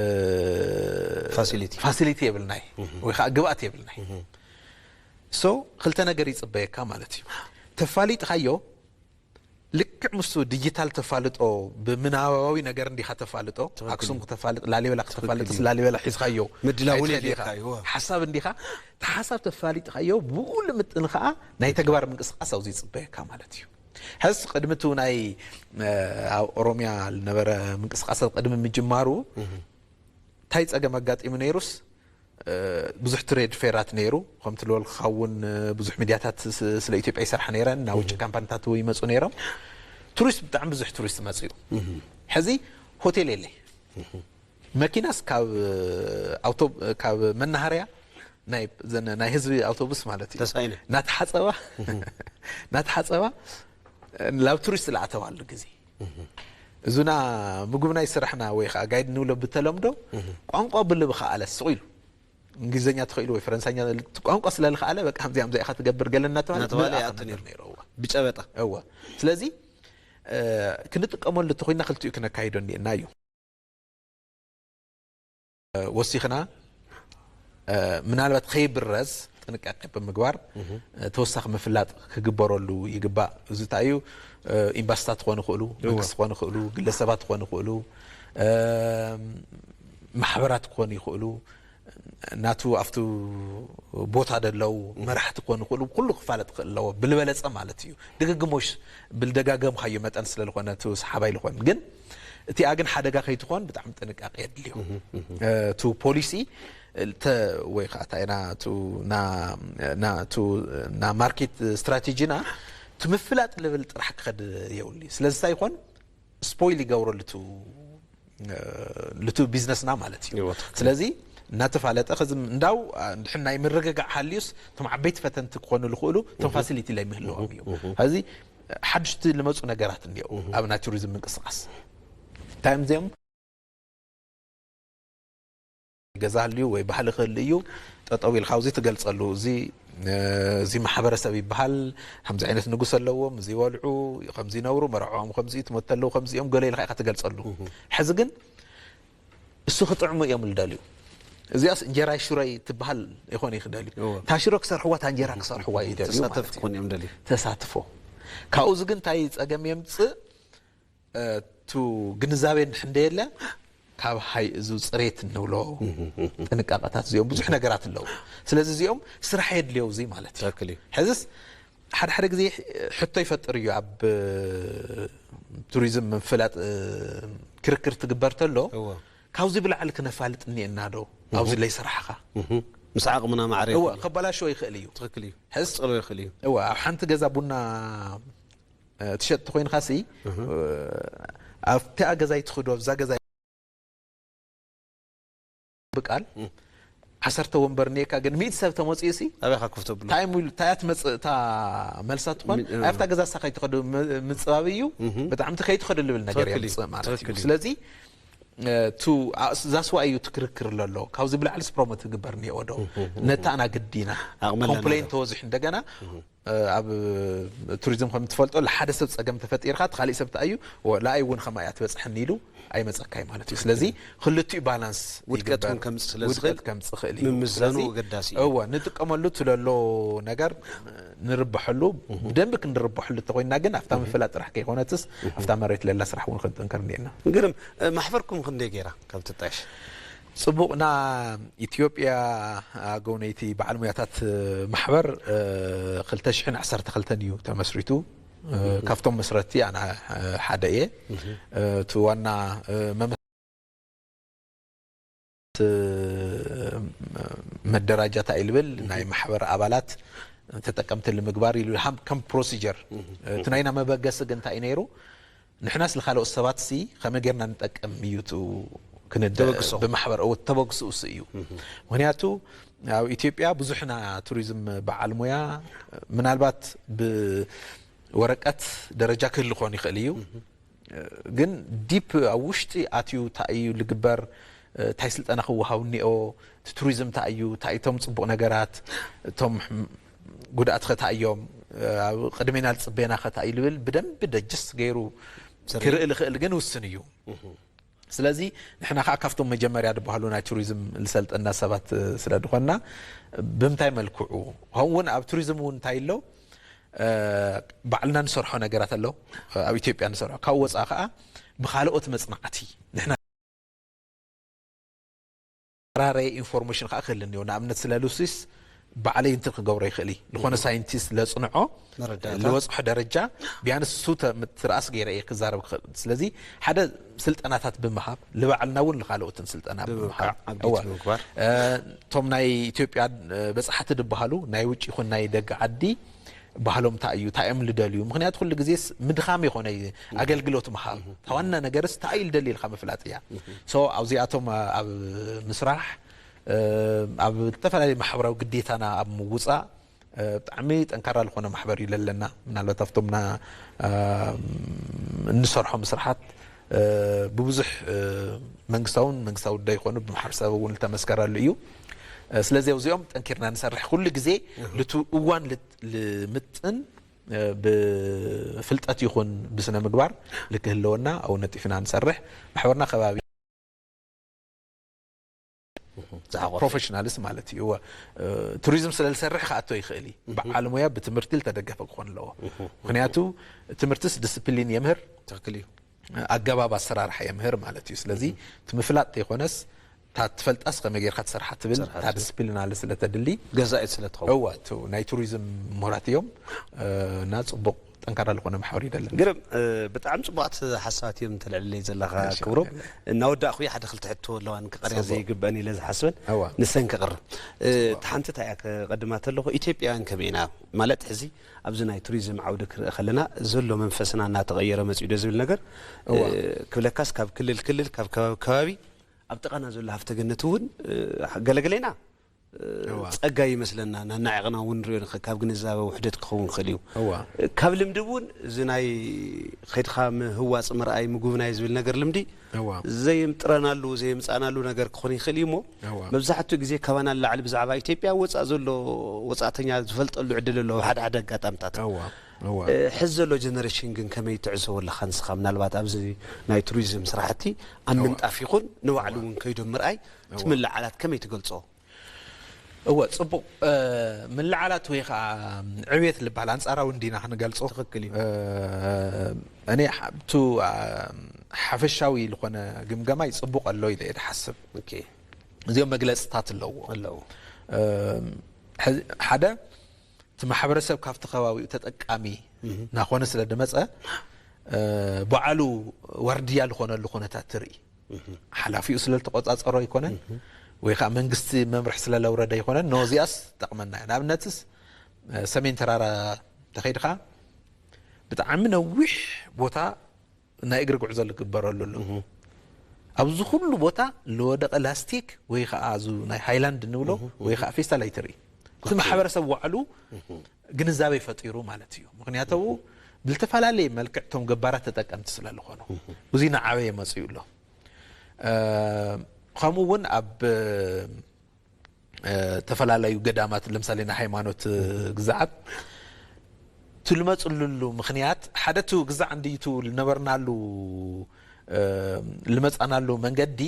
ፋሲሊቲ። ፋሲሊቲ የብልናይ ወይ ከዓ ግብኣት የብልናይ። ሶ ክልተ ነገር ይጽበየካ ማለት እዩ። ተፋሊጥካዮ ልክዕ ምስቱ ዲጂታል ተፋልጦ ብምናባዊ ነገር እንዲኻ ተፋልጦ። ትኽክል ኣክሱም እዩ። ክተፋልጥ፣ ላሊበላ ክትፋልጥ፣ ትኽክል እዩ። ላሊበላ ሒዝካዮ ምድላው እውን ኣይትኸድ የድልየካ ኢኻ። እዩ። ሓሳብ እንዲኻ እቲ ሓሳብ ተፋሊጥካዮ ብኡ ልምጥን ከዓ ናይ ተግባር ምንቅስቃስ ኣብዚ ይጽበየካ ማለት እዩ። ሕስ ቅድሚ እቲ ናይ እ፣ ኣብ ኦሮሚያ ዝነበረ ምንቅስቃሳት ቅድሚ ምጅማሩ እንታይ ጸገም ኣጋጢሙ ነይሩስ፣ እ፣ ብዙሕ ትሬድ ፌራት ነይሩ። ከምቲ ዝበልካ እውን፣ እ፣ ብዙሕ ሚድያታት ስ-፣ ስለ ኢትዮጵያ ይሰርሓ ነይረን፣ ናብ ውጭ ካምፓኒታት እውን ይመጹ ነይሮም። ቱሪስት ብጣዕሚ ብዙሕ ቱሪስት መጽኡ። ሕዚ ሆቴል የለይ። መኪናስ ካብ ኣውቶ-፣ ካብ መናሃርያ ናይ፣ ዘን-፣ ናይ ህዝቢ ኣውቶቡስ ማለት እዩ። ተሳኢነ። ናተሓጸባ፣ ናተሓጸባ ናብ ቱሪስት ዝኣተዋሉ ግዜ። እዙና ምጉብናይ ስራሕና ወይ ከዓ ጋይድ ንብሎ ብተለምዶ ቋንቋ ብልቢ ከኣለ ስቕ ኢሉ እንግሊዝኛ ተኽኢሉ ወይ ፈረንሳኛ ቋንቋ ስለ ዝኸኣለ በቃ ከምዚኣ ከምዚኣ ኢኻ ትገብር ገለ እናተባህለ እናተባህለ ብልኣኻ ይኣቱ ነይሩ። ነይሩ። እዋ። ብጨበጣ። እዋ። ስለዚ፣ እ፣ ክንጥቀመሉ እንተኾይንና ክልቲኡ ክነካይዶ እኒኤና እዩ። እ፣ ወሲኽና፣ እ፣ ምናልባት ከይብረዝ ጥንቃቄ ብምግባር፣ እ፣ ተወሳኺ ምፍላጥ ክግበረሉ ይግባእ። እዚ እንታይ እዩ? እ፣ ኤምባሲታት ክኾኑ ይኽእሉ፣ እዋ። መንግስቲ ክኾኑ ይኽእሉ፣ ግለሰባት ክኾኑ ይኽእሉ፣ እ፣ ማሕበራት ክኾኑ ይኽእሉ፣ ናቱ ኣብቱ ቦታ ደለዉ መራሕቲ ክኾኑ ይኽእሉ፣ ኩሉ ክፋለጥ ክኽእል ኣለዎ፣ ብልበለጸ ማለት እዩ። ድግግሞሽ ብልደጋገምካዮ መጠን ስለ ዝኾነ፣ እቱ ሰሓባይ ዝኾን። ግን እቲኣ ግን ሓደጋ ከይትኾን ብጣዕሚ ጥንቃቄ የድልዮ። እ፣ እቱ ፖሊሲ፣ ተ-፣ ወይ ከዓ እንታይ ኢና፣ እቱ ና-፣ ና-፣ እቱ ና ማርኬት ስትራቴጂና፣ እቲ ምፍላጥ ልብል ጥራሕ ክኸድ የብሉ። ስለዚ እንታይ ይኾን? ስፖይል ይገብረሉ እቱ እ፣ ልቱ ቢዝነስና ማለት እዩ። እዎ፣ ትኽክል። ስለዚ እናተፋለጠ፣ ከዚ እንዳው፣ አ፣ እንድሕር ናይ ምርግጋዕ ሃልዩስ፣ እቶም ዓበይቲ ፈተንቲ ክኾኑ ዝኽእሉ፣ እቶም ፋሲሊቲ ላይ ምህልዎም እዩ። ከዚ ሓድሽቲ ልመፁ ነገራት እንዲዮ፣ ኣብ ናይ ቱሪዝም ምንቅስቃስ። እንታይ እዮም እዚኦም? ገዛ ህልዩ ወይ ባህሊ ክህሉ እዩ፣ ጠጠው ኢልካ ኣብዚ ትገልጸሉ። እዚ፣ እ፣ እዚ ማሕበረሰብ ይበሃል፣ ከምዚ ዓይነት ንጉስ ኣለዎም፣ እዚ ይበልዑ፣ ከምዚ ይነብሩ፣ መርዖም ከምዚ እዩ፣ ትሞት ተለዉ ከምዚ እዮም፣ ገለ ኢልካ ኢኻ ትገልጸሉ። ሕዚ ግን እሱ ክጥዕሙ እዮም ዝደልዩ። እዚኣስ እንጀራይ ሽሮይ ትበሃል ይኾን እዩ ክደልዩ። እወ። እታ ሽሮ ክሰርሕዋ፣ እታ እንጀራ ክሰርሕዋ እዩ ይደልዩ ተሳተፍቲ ማለት እዩ። ክኾኑ እዮም ደልዩ። ተሳትፎ። ካብኡ እዚ ግን እንታይ ጸገም የምጽእ? እ፣ እቱ ግንዛቤ እንድሕር እንደየለ፣ ካብ ሃይ፣ እዚ ጽሬት እንብሎ ጥንቃቐታት እዚኦም ብዙሕ ነገራት ኣለዉ። ስለዚ እዚኦም ስራሕ የድልዮ እዚ ማለት እዩ። ትኽክል እዩ። ሕዝስ ሓደ ሓደ ግዜ ሕቶ ይፈጥር እዩ። ኣብ ቱሪዝም ምፍላጥ፣ እ፣ ክርክር ትግበር ተሎ፣ እወ። ካብዚ ብላዕሊ ክነፋልጥ እኒኤና ዶ? ኣብዚ ለይሰራሕኻ? እህ። ምስ ዓቕምና ማዕረ እወ፣ ይኽእል እዩ። ከበላሽዎ ይኽእል እዩ። ትኽክል እዩ። ሕዝ-፣ ክጸልዎ ይኽእል እዩ። እወ፣ ኣብ ሓንቲ ገዛ ቡና፣ እ፣ ትሸጥ ተኾይንኻ ሲ፣ እህ። እ፣ ኣብቲኣ ገዛ ይትኽዶ፣ ኣብዛ ገዛ ብቃል እም። ዓሰርተ ወንበር እኒኤካ፣ ግን ሚእቲ ሰብ ተመፅኡ ሲ፣ ኣበይ ኢኻ ኮፍ ተብሎ? እንታይ እሞ ኢሉ፣ እንታይ እያ ትመፅእ እታ መልሳ ትኾን? ሚ-፣ እ። ኣብታ ገዛ እሳ ከይትኸዱ ም-፣ ምፅባብ እዩ። እህ። ብጣዕሚ እቲ ከይትኸዱ ልብል ነገር ትኽክል እዩ። የምፅእ ማለት እዩ። ትኽክል እዩ። ስለዚ፣ እ፣ ቱ-፣ ኣ-፣ እዛ ስዋ እዩ ትክርክር ለሎ። ካብዚ ብላዕሊ ፕሮሞት ትግበር እኒኦ ዶ? እህ፣ እህ፣ እህ። ነታ ኣና ግዲና። ዓቕሚ ኣለና ኮምፕሌን ዶ? ተወዚሑ እንደገና፣ እህ። እ፣ ኣብ ቱሪዝም ከም ትፈልጦ፣ ለሓደ ሰብ ጸገም ተፈጢርካ፣ እቲ ካሊእ ሰብ ተኣዩ፣ ወ-፣ ለኣይ እውን ከማይ እያ ትበጽሐኒ ኢሉ ኣይመጸካይ ማለት እዩ። ስለዚ፣ ክልቲኡ ባላንስ ውድቀት ይግበር። እውን ከምጽእ ስለ ውድቀት ዝኽእል ከምጽእ ይኽእል እዩ። ምምዛኑ ስለዚ፣ ኣገዳሲ እዩ። እወ፣ ንጥቀመሉ እቲ ለሎ ነገር ንርበሐሉ፣ እህ። ብደንቢ ክንርበሐሉ እንተኾይንና ግን፣ ኣብታ እህ። ምፍላጥ ጥራሕ ከይኮነትስ፣ እህ። ኣብታ መሬት ለላ ስራሕ እውን ክንጥንከር እኒኤና። ግርም፣ እ፣ ማሕበርኩም ክንደይ ገይራ ካብ ትጣየሽ? ጽቡቕ፣ ና ኢትዮጵያ ኣገው ነይቲ በዓል ሙያታት ማሕበር፣ እ፣ ክልተ ሽሕን ዓሰርተ ክልተን እዩ ተመስሪቱ። እ፣ እህ። ካብቶም መስረቲ ኣነ፣ እ፣ ሓደ እየ። እህ። እ፣ እቲ ዋና፣ እ፣ መመ-፣ እ፣ መደራጃ እንታይ እዩ ልብል፣ እህ። ናይ ማሕበር ኣባላት ተጠቀምቲ ንምግባር ኢሉ ሃም-፣ ከም ፕሮሲጀር። እህ። እቲ ናይና መበገሲ ግን እንታይ እዩ ነይሩ? ንሕናስ ንኻልኦት ሰባት ሲ ከመይ ጌርና ንጠቅም እዩ እቱ ክንደ-፣ ተበግሶ። ብማሕበር፣ እወ፣ ተበግሶ እሱ እዩ። እህ። ምኽንያቱ ኣብ ኢትዮጵያ ብዙሕና ቱሪዝም በዓል ሙያ ምናልባት ብ-፣ ወረቀት ደረጃ ክህሉ ክኾን ይኽእል እዩ። ግን ዲፕ ኣብ ውሽጢ ኣትዩ እንታይ እዩ ልግበር፣ እንታይ ስልጠና ክወሃብ እኒኦ፣ እቲ ቱሪዝም እንታይ እዩ፣ እንታይ እቶም ፅቡቕ ነገራት፣ እቶም ጉድኣት ከ እንታይ እዮም፣ ኣብ ቅድሜና ዝፅበየና ከ እንታይ እዩ ልብል ብደንብ ደጅስ ገይሩ ክርኢ ልኽእል ግን ውስን እዩ። ስለዚ ንሕና ከዓ ካብቶም መጀመርያ ዝበሃሉ ናይ ቱሪዝም ዝሰልጠና ሰባት ስለ ዝኾንና ብምንታይ መልክዑ ከምኡ እውን ኣብ ቱሪዝም እውን እንታይ ኣሎ ባዕልና ንሰርሖ ነገራት ኣሎ ኣብ ኢትዮጵያ ንሰርሖ ካብ ወፃኢ ከዓ ብካልኦት መፅናዕቲ ንሕና ራረየ ኢንፎርሜሽን ከዓ ክህልኒ እዮ ንኣብነት ስለ ሉሲስ ባዕለይ እንትን ክገብሮ ይኽእል እዩ ዝኾነ ሳይንቲስት ለፅንዖ ልወፅሖ ደረጃ ቢያንስ ሱ ትርኣስ ገይረ እየ ክዛረብ ክኽእል ስለዚ ሓደ ስልጠናታት ብምሃብ ልባዕልና እውን ልካልኦትን ስልጠና ብምሃብ እቶም ናይ ኢትዮጵያ በፃሕቲ ዝበሃሉ ናይ ውጭ ይኹን ናይ ደገ ዓዲ ባህሎም እንታይ እዩ እንታይ እዮም ልደልዩ ምክንያቱ ኩሉ ግዜስ ምድኻም ይኾነ ኣገልግሎት ምሃብ ዋና ነገርስ እንታይ እዩ ልደሊ ኢልካ ምፍላጥ እያ ኣብዚኣቶም ኣብ ምስራሕ ኣብ ዝተፈላለዩ ማሕበራዊ ግዴታና ኣብ ምውፃእ ብጣዕሚ ጠንካራ ዝኾነ ማሕበር እዩ ለለና ምናልባት ኣብቶምና እንሰርሖም ስርሓት ብብዙሕ መንግስታውን መንግስታዊ ዘይኮኑ ብማሕበረሰብ እውን ዝተመስከረሉ እዩ ስለዚ ኣብዚኦም ጠንኪርና ንሰርሕ ኩሉ ግዜ ልቱ እዋን ልምጥን ብፍልጠት ይኹን ብስነ ምግባር ልክህለወና ኣብኡ ነጢፍና ንሰርሕ ማሕበርና ከባቢ ፕሮፌሽናልስ ማለት እዩ ቱሪዝም ስለ ዝሰርሕ ክኣቶ ይኽእል እዩ በዓል ሙያ ብትምህርቲ ዝተደገፈ ክኾን ኣለዎ ምክንያቱ ትምህርትስ ዲስፕሊን የምህር ትክክል እዩ ኣገባብ ኣሰራርሓ የምህር ማለት እዩ ስለዚ እቲ ምፍላጥ ተይኮነስ እታ ትፈልጣስ ከመይ ጌርካ ትሰርሓ ትብል እታ ዲስፕሊን ኣለ ስለ ተድሊ ገዛኢት ስለ ትኸውን እዋ እቲ ናይ ቱሪዝም ምሁራት እዮም እና ፅቡቕ ጠንካራ ዝኾነ ማሕበር ይደለን ግርም ብጣዕሚ ፅቡቓት ሓሳባት እዮም ተልዕልለይ ዘለኻ ክብሮም እናወዳእኹ ሓደ ክልተ ሕቶ ኣለዋን ክቐርያ ዘይግበአን ኢለ ዝሓስበን ንሰን ክቕርብ እቲ ሓንቲ እንታይ እያ ክቐድማ ተለኹ ኢትዮጵያውያን ከመይ ኢና ማለት ሕዚ ኣብዚ ናይ ቱሪዝም ዓውዲ ክንርኢ ከለና ዘሎ መንፈስና እናተቐየረ መፅኡ ዶ ዝብል ነገር ክብለካስ ካብ ክልል ክልል ካብ ከባቢ ከባቢ ኣብ ጥቓና ዘሎ ሃፍተ ገነት እውን ገለገሌና ጸጋ ይመስለና ናናዕቕና እውን ንሪኦ ንኽእል ካብ ግንዛበ ውሕደት ክኸውን ይኽእል እዩ ካብ ልምዲ እውን እዚ ናይ ኸይድኻ ምህዋፅ ምርኣይ ምጉብናይ ዝብል ነገር ልምዲ ዘየምጥረናሉ ዘየምፃእናሉ ነገር ክኾን ይኽእል እዩ እሞ መብዛሕትኡ ግዜ ካባና ንላዕሊ ብዛዕባ ኢትዮጵያ ወፃእ ዘሎ ወፃእተኛ ዝፈልጠሉ ዕድል ኣሎ ሓደ ሓደ ኣጋጣምታት ሕዚ ዘሎ ጀነሬሽን ግን ከመይ ትዕዘቦ ኣለኻ ንስኻ ምናልባት ኣብዚ ናይ ቱሪዝም ስራሕቲ ኣብ ምንጣፍ ይኹን ንባዕሉ እውን ከይዶም ምርኣይ እቲ ምልዓላት ከመይ ትገልፆ እወ ፅቡቅ ምልዓላት ወይ ከዓ ዕብየት ልበሃል ኣንፃራዊ እንዲና ክንገልፆ ትክክል እዩ እኔ ቱ ሓፈሻዊ ዝኾነ ግምገማይ ፅቡቅ ኣሎ ኢለ እየ ዝሓስብ እዚኦም መግለፅታት ኣለዎ ኣለዉ ሓደ እቲ ማሕበረሰብ ካብቲ ከባቢኡ ተጠቃሚ ናኾነ ስለ ድመፀ ባዕሉ ዋርድያ ዝኾነሉ ኩነታት ትርኢ ሓላፊኡ ስለ ዝተቆፃፀሮ ኣይኮነን ወይ ከዓ መንግስቲ መምርሒ ስለ ለውረደ ኣይኮነን ነዚኣስ ጠቕመና እያ ንኣብነትስ ሰሜን ተራራ ተኸይድካ ብጣዕሚ ነዊሕ ቦታ ናይ እግሪ ጉዕዞ ዝግበረሉ ኣሎ ኣብዚ ኩሉ ቦታ ለወደቀ ላስቲክ ወይ ከዓ ዙ ናይ ሃይላንድ ንብሎ ወይ ከዓ ፌስታል ኣይትርኢ እቲ ማሕበረሰብ ዋዕሉ ግንዛበ ፈጢሩ ማለት እዩ ምክንያቱ ብዝተፈላለየ መልክዕ እቶም ገባራት ተጠቀምቲ ስለ ዝኾኑ ብዙ ናዓበየ መፅኡ ኣሎ ከምኡ እውን ኣብ ዝተፈላለዩ ገዳማት ለምሳሌ ናይ ሃይማኖት ግዛዓት ትልመፅሉሉ ምክንያት ሓደ ቱ ግዛዕ እንድዩ ቱ ልነበርናሉ ልመፃናሉ መንገዲ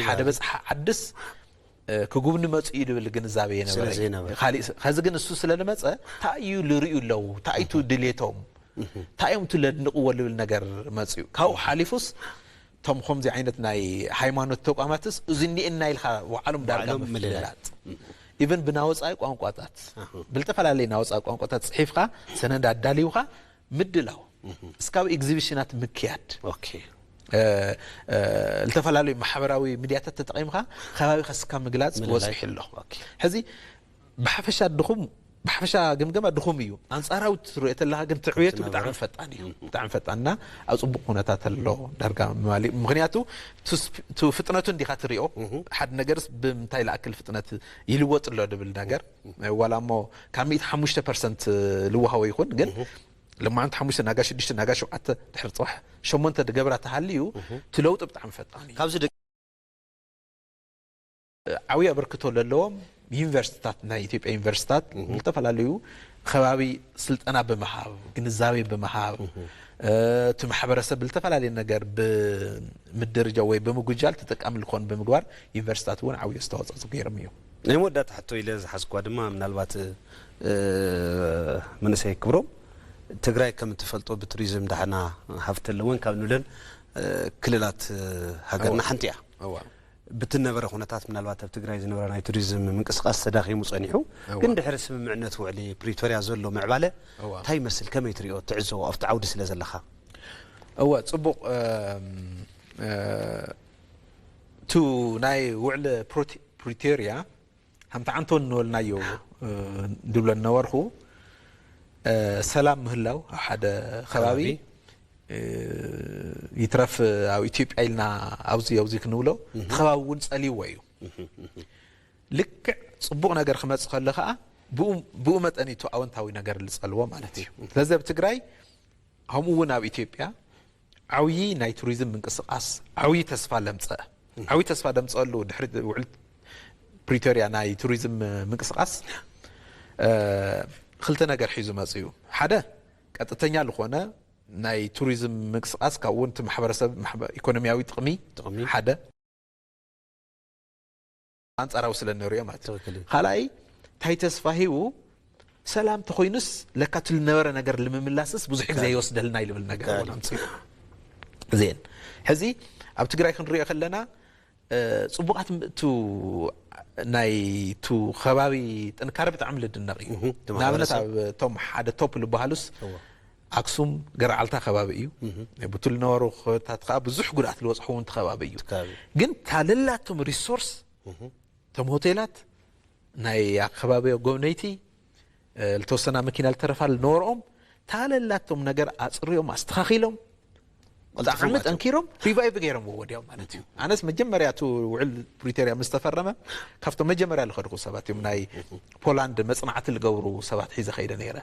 ሓደ በፅሓ ዓድስ ክጉብኒ መፁ እዩ ዝብል ግንዛበ የነበረ ከዚ ግን እሱ ስለ ዝመፀ እንታይ እዩ ልርእዩ ኣለዉ እንታይ እዩ ድሌቶም እንታይ እዮም ቱ ለድንቅዎ ዝብል ነገር መፅኡ ካብኡ ሓሊፉስ እቶም ከምዚ ዓይነት ናይ ሃይማኖት ተቋማትስ እዚ እኒኤና ኢልካ ባዕሎም ዳርጋ ምፍላጥ ኢቨን ብናወፃኢ ቋንቋታት ብልተፈላለየ ናወፃኢ ቋንቋታት ፅሒፍካ ሰነድ ኣዳሊውካ ምድላው እስካብ ኤግዚቢሽናት ምክያድ ዝተፈላለዩ ማሕበራዊ ሚድያታት ተጠቂምካ ከባቢ ከስካ ምግላፅ ወፂሑ ኣሎ ሕዚ ብሓፈሻ ድኹም ብሓፈሻ ግምገማ ድኹም እዩ ኣንፃራዊ ትሪኦ ተለካ ግን ትዕብየቱ ብጣዕሚ ፈጣን እዩ ብጣዕሚ ፈጣንና ኣብ ፅቡቅ ኩነታት ኣሎ ዳርጋ ማሊ ምክንያቱ ፍጥነቱ እንዲካ ትሪኦ ሓደ ነገርስ ብምንታይ ላኣክል ፍጥነት ይልወጥ ኣሎ ድብል ነገር ዋላ እሞ ካብ ሚእቲ ሓሙሽተ ፐርሰንት ልወሃቦ ይኹን ግን ለማዓንቲ ሓሙሽተ ናጋ ሽዱሽተ ናጋ ሸውዓተ ድሕሪ ፅባሕ ሸሞንተ ድገብራ ተሃልዩ እቲ ለውጢ ብጣዕሚ ፈጣን እዩ። ካብዚ ዓብዪ ኣበርክቶ ለለዎም ዩኒቨርሲቲታት፣ ናይ ኢትዮጵያ ዩኒቨርሲቲታት ዝተፈላለዩ ከባቢ ስልጠና ብምሃብ፣ ግንዛቤ ብምሃብ፣ እቲ ማሕበረሰብ ብዝተፈላለየ ነገር ብምድርጃው ወይ ብምጉጃል ተጠቃሚ ልኾን ብምግባር ዩኒቨርሲቲታት እውን ዓብዪ ኣስተዋፅኦ ገይሮም እዮም። ናይ መወዳእታ ሕቶ ኢለ ዝሓዝኳ ድማ ምናልባት መንእሰይ ክብሮም፣ ትግራይ ከም እትፈልጦ ብቱሪዝም ዳሕና ሃፍቲ ኣለወን ካብ ንብለን ክልላት ሃገርና ሓንቲ እያ። ብትነበረ ኩነታት ምናልባት ኣብ ትግራይ ዝነበረ ናይ ቱሪዝም ምንቅስቃስ ተዳኺሙ ጸኒሑ፣ ግን ድሕሪ ስምምዕነት ውዕሊ ፕሪቶርያ ዘሎ ምዕባለ እንታይ ይመስል? ከመይ ትሪኦ ትዕዘቦ ኣብቲ ዓውዲ ስለ ዘለኻ? እወ፣ ጽቡቕ። ቱ ናይ ውዕሊ ፕሪቶርያ ከምቲ ዓንቶን ንበልናዮ ድብሎ ነበርኩ፣ ሰላም ምህላው ኣብ ሓደ ከባቢ ይትረፍ ኣብ ኢትዮጵያ ኢልና ኣብዚ ኣብዚ ክንብሎ እቲ ከባቢ እውን ጸልይዎ እዩ። ልክዕ ጽቡቕ ነገር ክመጽእ ከሎ ከዓ ብኡ መጠን እዩ እቲ ኣወንታዊ ነገር ዝጸልዎ ማለት እዩ። ስለዚ ኣብ ትግራይ ከምኡ እውን ኣብ ኢትዮጵያ ዓብዪ ናይ ቱሪዝም ምንቅስቃስ ዓብዪ ተስፋ ለምፀአ ዓብዪ ተስፋ ደምፀአሉ ድሕሪ ውዕል ፕሪቶርያ ናይ ቱሪዝም ምንቅስቃስ ክልተ ነገር ሒዙ መፅኡ። ሓደ ቀጥተኛ ዝኾነ ናይ ቱሪዝም ምንቅስቃስ ካብኡ እውን እቲ ማሕበረሰብ ኢኮኖሚያዊ ጥቕሚ ሓደ ኣንጻራዊ ስለ ነሩ ማለት እዩ። ካልኣይ እንታይ ተስፋ ሂቡ ሰላም ተኮይኑስ ለካ እቲ ዝነበረ ነገር ንምምላስስ ብዙሕ ግዜ ይወስደልና ይልብል ነገር እውን ኣምፅኡ። እዚአን ሕዚ ኣብ ትግራይ ክንሪኦ ከለና ፅቡቃት ቱ ናይ ቱ ከባቢ ጥንካሬ ብጣዕሚ ልድነቕ እዩ። ንኣብነት ኣብ ቶም ሓደ ቶፕ ዝበሃሉስ ኣክሱም ገረዓልታ ከባቢ እዩ። ብቱ ዝነበሩ ክታት ከዓ ብዙሕ ጉድኣት ዝበፅሖ እውን ከባቢ እዩ። ግን ታለላቶም ሪሶርስ እቶም ሆቴላት ናይ ኣከባቢ ጎብነይቲ ዝተወሰና መኪና ዝተረፋ ዝነበርኦም ታለላቶም ነገር ኣፅርዮም ኣስተኻኺሎም ብጣዕሚ ጠንኪሮም ሪቫይቭ ገይሮምዎ ወዲያው ማለት እዩ። ኣነስ መጀመርያ እቲ ውዕል ፕሪቶርያ ምስ ተፈረመ ካብቶም መጀመርያ ዝኸድኩ ሰባት እዮም። ናይ ፖላንድ መፅናዕቲ ዝገብሩ ሰባት ሒዘ ከይደ ነይረ።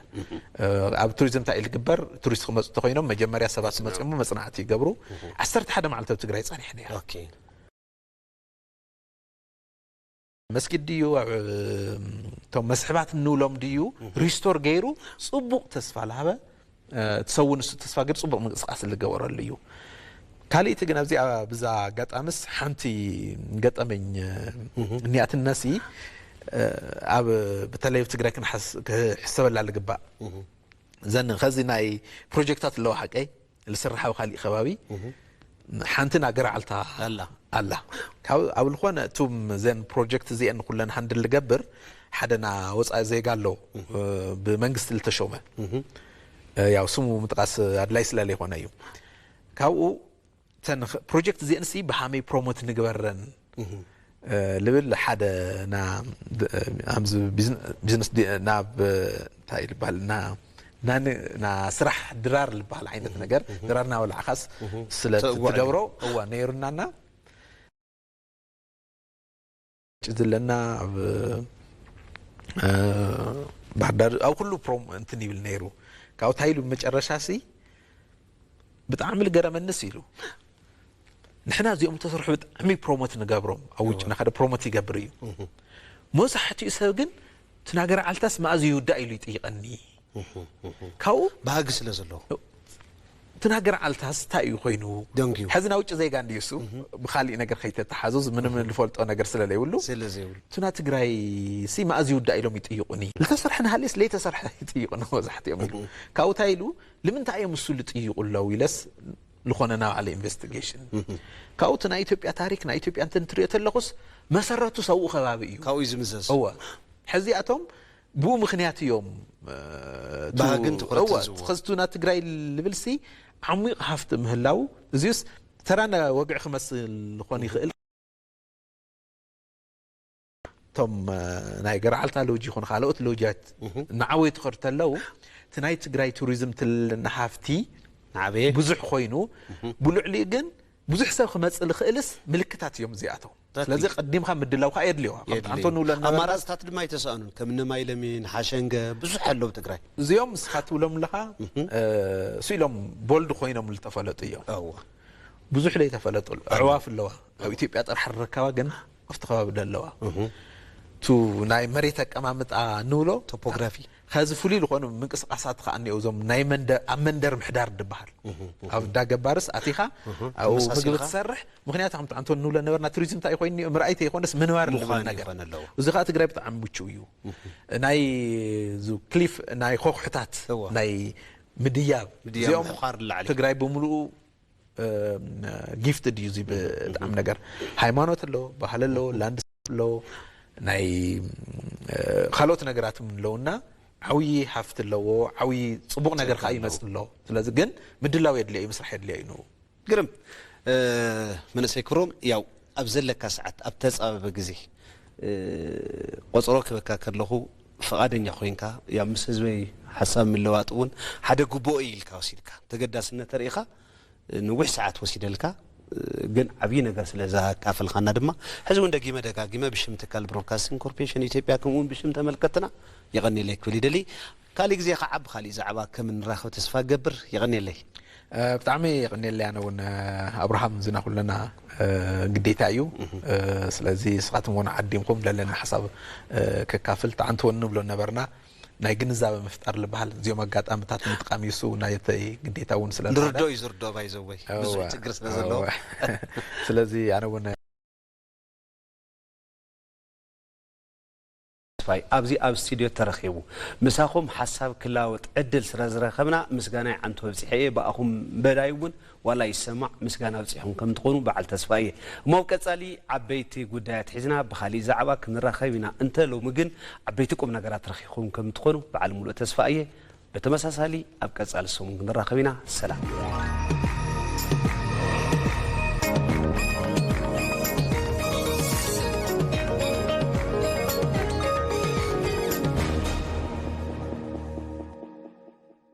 ኣብ ቱሪዝም እንታይ ኢሉ ዝግበር ቱሪስት ክመፁ እንተኮይኖም መጀመርያ ሰባት ክመፅኦም መፅናዕቲ ይገብሩ። ዓሰርተ ሓደ መዓልቲ ኣብ ትግራይ ፀኒሐ ነይረ። መስጊድ ድዩ እቶም መስሕባት እንብሎም ድዩ ሪስቶር ገይሩ ፅቡቕ ተስፋ ዝሃበ ትሰው ንሱ ተስፋ ገይሩ ፅቡቕ ምንቅስቃስ ዝገበረሉ እዩ። ካልእቲ ግን ኣብዚኣ ብዛ ኣጋጣምስ ሓንቲ ገጠመኝ እኒኣትነሲ ኣብ በተለይ ኣብ ትግራይ ክሕሰበላ ዝግባእ ዘን ከዚ ናይ ፕሮጀክታት ኣለዋ ሓቀይ ዝስራሕ ኣብ ካሊእ ከባቢ ሓንቲ ናገር ዓልታ ኣላ ኣላ ካብ ኣብ ዝኾነ እቱም ዘን ፕሮጀክት እዚአን ኩለን ሃንድል ዝገብር ሓደ ና ወፃኢ ዜጋ ኣሎ ብመንግስቲ ዝተሾመ ያው ስሙ ምጥቃስ ኣድላይ ስለ ዘይኮነ እዩ። ካብኡ ተን ፕሮጀክት እዚአንሲ ብሃመይ ፕሮሞት ንግበረን ልብል ሓደ ና ኣምዚ ቢዝነስ ናብ እንታይ ይባል ና ና ስራሕ ድራር ዝበሃል ዓይነት ነገር ድራር ናበላዕካስ ስለ ትገብሮ እዋ ነይሩናና ዘለና ኣብ ባህርዳር ኣብ ኩሉ ፕሮም እንትን ይብል ነይሩ። ካብኡ እንታይ ኢሉ ብመጨረሻ ሲ ብጣዕሚ ዝገረመንስ ኢሉ ንሕና እዚኦም ተሰርሑ ብጣዕሚ ፕሮሞት ንገብሮም ኣብ ውጭ ናኸደ ፕሮሞት ይገብር እዩ። መብዛሕትኡ ሰብ ግን ትናገር ዓልታስ መኣዝ ይውዳእ ኢሉ ይጥይቀኒ። ካብኡ ባህጊ ስለ ዘሎ ትናገር ዓልታስ እንታይ እዩ ኮይኑ ደንግዩ። ሕዚ ናይ ውጭ ዜጋ እንድዩ እሱ ብካሊእ ነገር ከይተተሓዙ ምንም ዝፈልጦ ነገር ስለ ዘይብሉ ስለ ዘይብሉ ትና ትግራይ ሲ መኣዝ ይውዳእ ኢሎም ይጥይቁኒ። ዝተሰርሐ ንሃልስ ለይተሰርሐ ይጥይቁ መብዛሕትኦም ኢሉ ካብኡ እንታይ ኢሉ ንምንታይ እዮም እሱ ዝጥይቁ ኣለዉ ኢለስ ዝኾነ ናባዕለ ኢንቨስቲጌሽን ካብኡ እቲ ናይ ኢትዮጵያ ታሪክ ናይ ኢትዮጵያ እንትን ትሪኦ ተለኹስ መሰረቱ ሰብኡ ከባቢ እዩ። ካብኡ እዩ ዝምዘዝ። እወ ሕዚኣቶም ብኡ ምክንያት እዮም እ፣ ቱ- ባህግን ትኹረት እወ፣ ዝህብዎ። ትኸዝቱና ትግራይ ልብልሲ ዓሚቕ ሃፍቲ ምህላው እዚስ ተራ ወግዒ ክመስል ኾን ይኽእል። እቶም እ፣ ናይ ገርዓልታ ሎጅ ይኹን ካልኦት ሎጃት ንዓወይ ትኸዱ ተለው እቲ ናይ ትግራይ ቱሪዝም ትልና ሃፍቲ ንዓበየ ብዙሕ ኮይኑ ብልዕሊኡ ግን ብዙሕ ሰብ ክመፅእ ልኽእልስ ምልክታት እዮም እዚኣቶም። ስለዚ ቀዲምካ ምድላው ከዓ የድልዮ። ከምቲ ኣንቶ ንብሎ ነበርና። ኣማራፅታት ድማ ኣይተሰኣኑን። ከም እነ ማይለሚን፣ ሓሸንገ፣ ብዙሕ ኣለዉ ትግራይ። እዚኦም ንስኻ ትብሎም ኣለኻ፣ እ፣ እሱ ኢሎም ቦልድ ኮይኖም ዝተፈለጡ እዮም። እዋ። ብዙሕ ዘይተፈለጡ ኣለዉ። ኣዕዋፍ ኣለዋ። ኣብ ኢትዮጵያ ጥራሕ ዝርከባ ግን ኣብቲ ከባቢ ዶ ኣለዋ። እቱ ናይ መሬት ኣቀማምጣ ንብሎ ቶፖግራፊ። ከዚ ፍሉይ ዝኾኑ ምንቅስቃሳት ከዓ እኒኦ፣ እዞም ናይ መንደ-፣ ኣብ መንደር ምሕዳር ድበሃል። ኣብ እንዳ ገባርስ ኣቲኻ ኣብኡ ምግቢ ትሰርሕ። ምኽንያቱ ከምቲ ኣንቶኒ ንብሎ ነበርና፣ ቱሪዝም እንታይ ኮይኑ እኒኦ፣ ምርኣይ ተይኮነስ ምንባር ንብል ምዃን ነገር። ይኾን ኣለዎ። እዚ ከዓ ትግራይ ብጣዕሚ ምቹው እዩ። ናይ እዚ ክሊፍ፣ ናይ ኾኽሕታት፣ እዋ። ናይ ምድያብ። ምድያብ እዚኦም ምሕዃር ንላዕሊ። ትግራይ ብምሉኡ፣ እ፣ ጊፍትድ እዩ እዚ ብ-፣ ብጣዕሚ ነገር። ሃይማኖት ኣሎ፣ ባህሊ ኣሎ፣ ላንድስኬፕ ኣሎ፣ ናይ፣ እ፣ ካልኦት ነገራትም ኣለውና። ዓብዪ ሃፍቲ ኣለዎ፣ ዓብዪ ፅቡቕ ነገር ከዓ ይመፅእ ኣሎ። ስለዚ ግን ምድላው የድልዮ እዩ፣ ምስራሕ የድልዮ እዩ ንኡ። ግርም። እ፣ መንእሰይ ክብሮም፣ ያው ኣብ ዘለካ ሰዓት፣ ኣብ ተፃበበ ግዜ፣ እ፣ ቆፀሮ ክበካ ከለኹ ፍቓደኛ ኮይንካ፣ ያው ምስ ህዝበይ ሓሳብ ምልዋጥ እውን ሓደ ግቡኦ እዩ ኢልካ ወሲድካ፣ ተገዳስነት ተርእኻ፣ እ፣ ነዊሕ ሰዓት ወሲደልካ፣ እ፣ ግን ዓብዪ ነገር ስለ ዘካፈልካና ድማ፣ ሕዚ እውን ደጊመ ደጋጊመ ብሽም ትካል ብሮድካስቲንግ ኮርፖሬሽን ኢትዮጵያ፣ ከምኡ እውን ብሽም ተመልከትና የቐንየለይ ክብል ይደሊ። ካሊእ ግዜ ከዓ ብካሊእ ዛዕባ ከም ንራኸብ ተስፋ ገብር። የቐንየለይ። እ፣ ብጣዕሚ የቐንየለይ። ኣነ እውን፣ እ፣ ኣብርሃም፣ ዝና ኩልና፣ እ፣ ግዴታ እዩ። እ፣ ስለዚ ንስኻትኩም እውን ዓዲምኩም ለለና ሓሳብ፣ እ፣ ከካፍል ተዓንትወኒ ንብሎ ነበርና። ናይ ግንዛበ ምፍጣር ዝበሃል እዚኦም ኣጋጣምታት ምጥቃም እዩ፣ እሱ ናይተይ ግዴታ እውን ስለ ዝኾነ። ንርዶ እዩ ዝርዶ ባይዘወይ። ብዙሕ እወ፣ ችግር ስለ ዘለዎ። እወ። ስለዚ ኣነ እውን ተስፋይ ኣብዚ ኣብ ስቱድዮ ተረኺቡ ምሳኹም ሓሳብ ክላወጥ ዕድል ስለ ዝረኸብና ምስጋናይ ዓንቶ ኣብጺሐ እየ። ብኣኹም በዳይ እውን ዋላ ይሰማዕ ምስጋና ኣብጺሑም ከም ትኾኑ በዓል ተስፋ እየ። እሞ ኣብ ቀጻሊ ዓበይቲ ጉዳያት ሒዝና ብኻሊእ ዛዕባ ክንራኸብ ኢና። እንተ ሎሚ ግን ዓበይቲ ቁም ነገራት ረኺኹም ከም ትኾኑ በዓል ሙሉእ ተስፋ እየ። ብተመሳሳሊ ኣብ ቀጻሊ ሰሙን ክንራኸብ ኢና። ሰላም።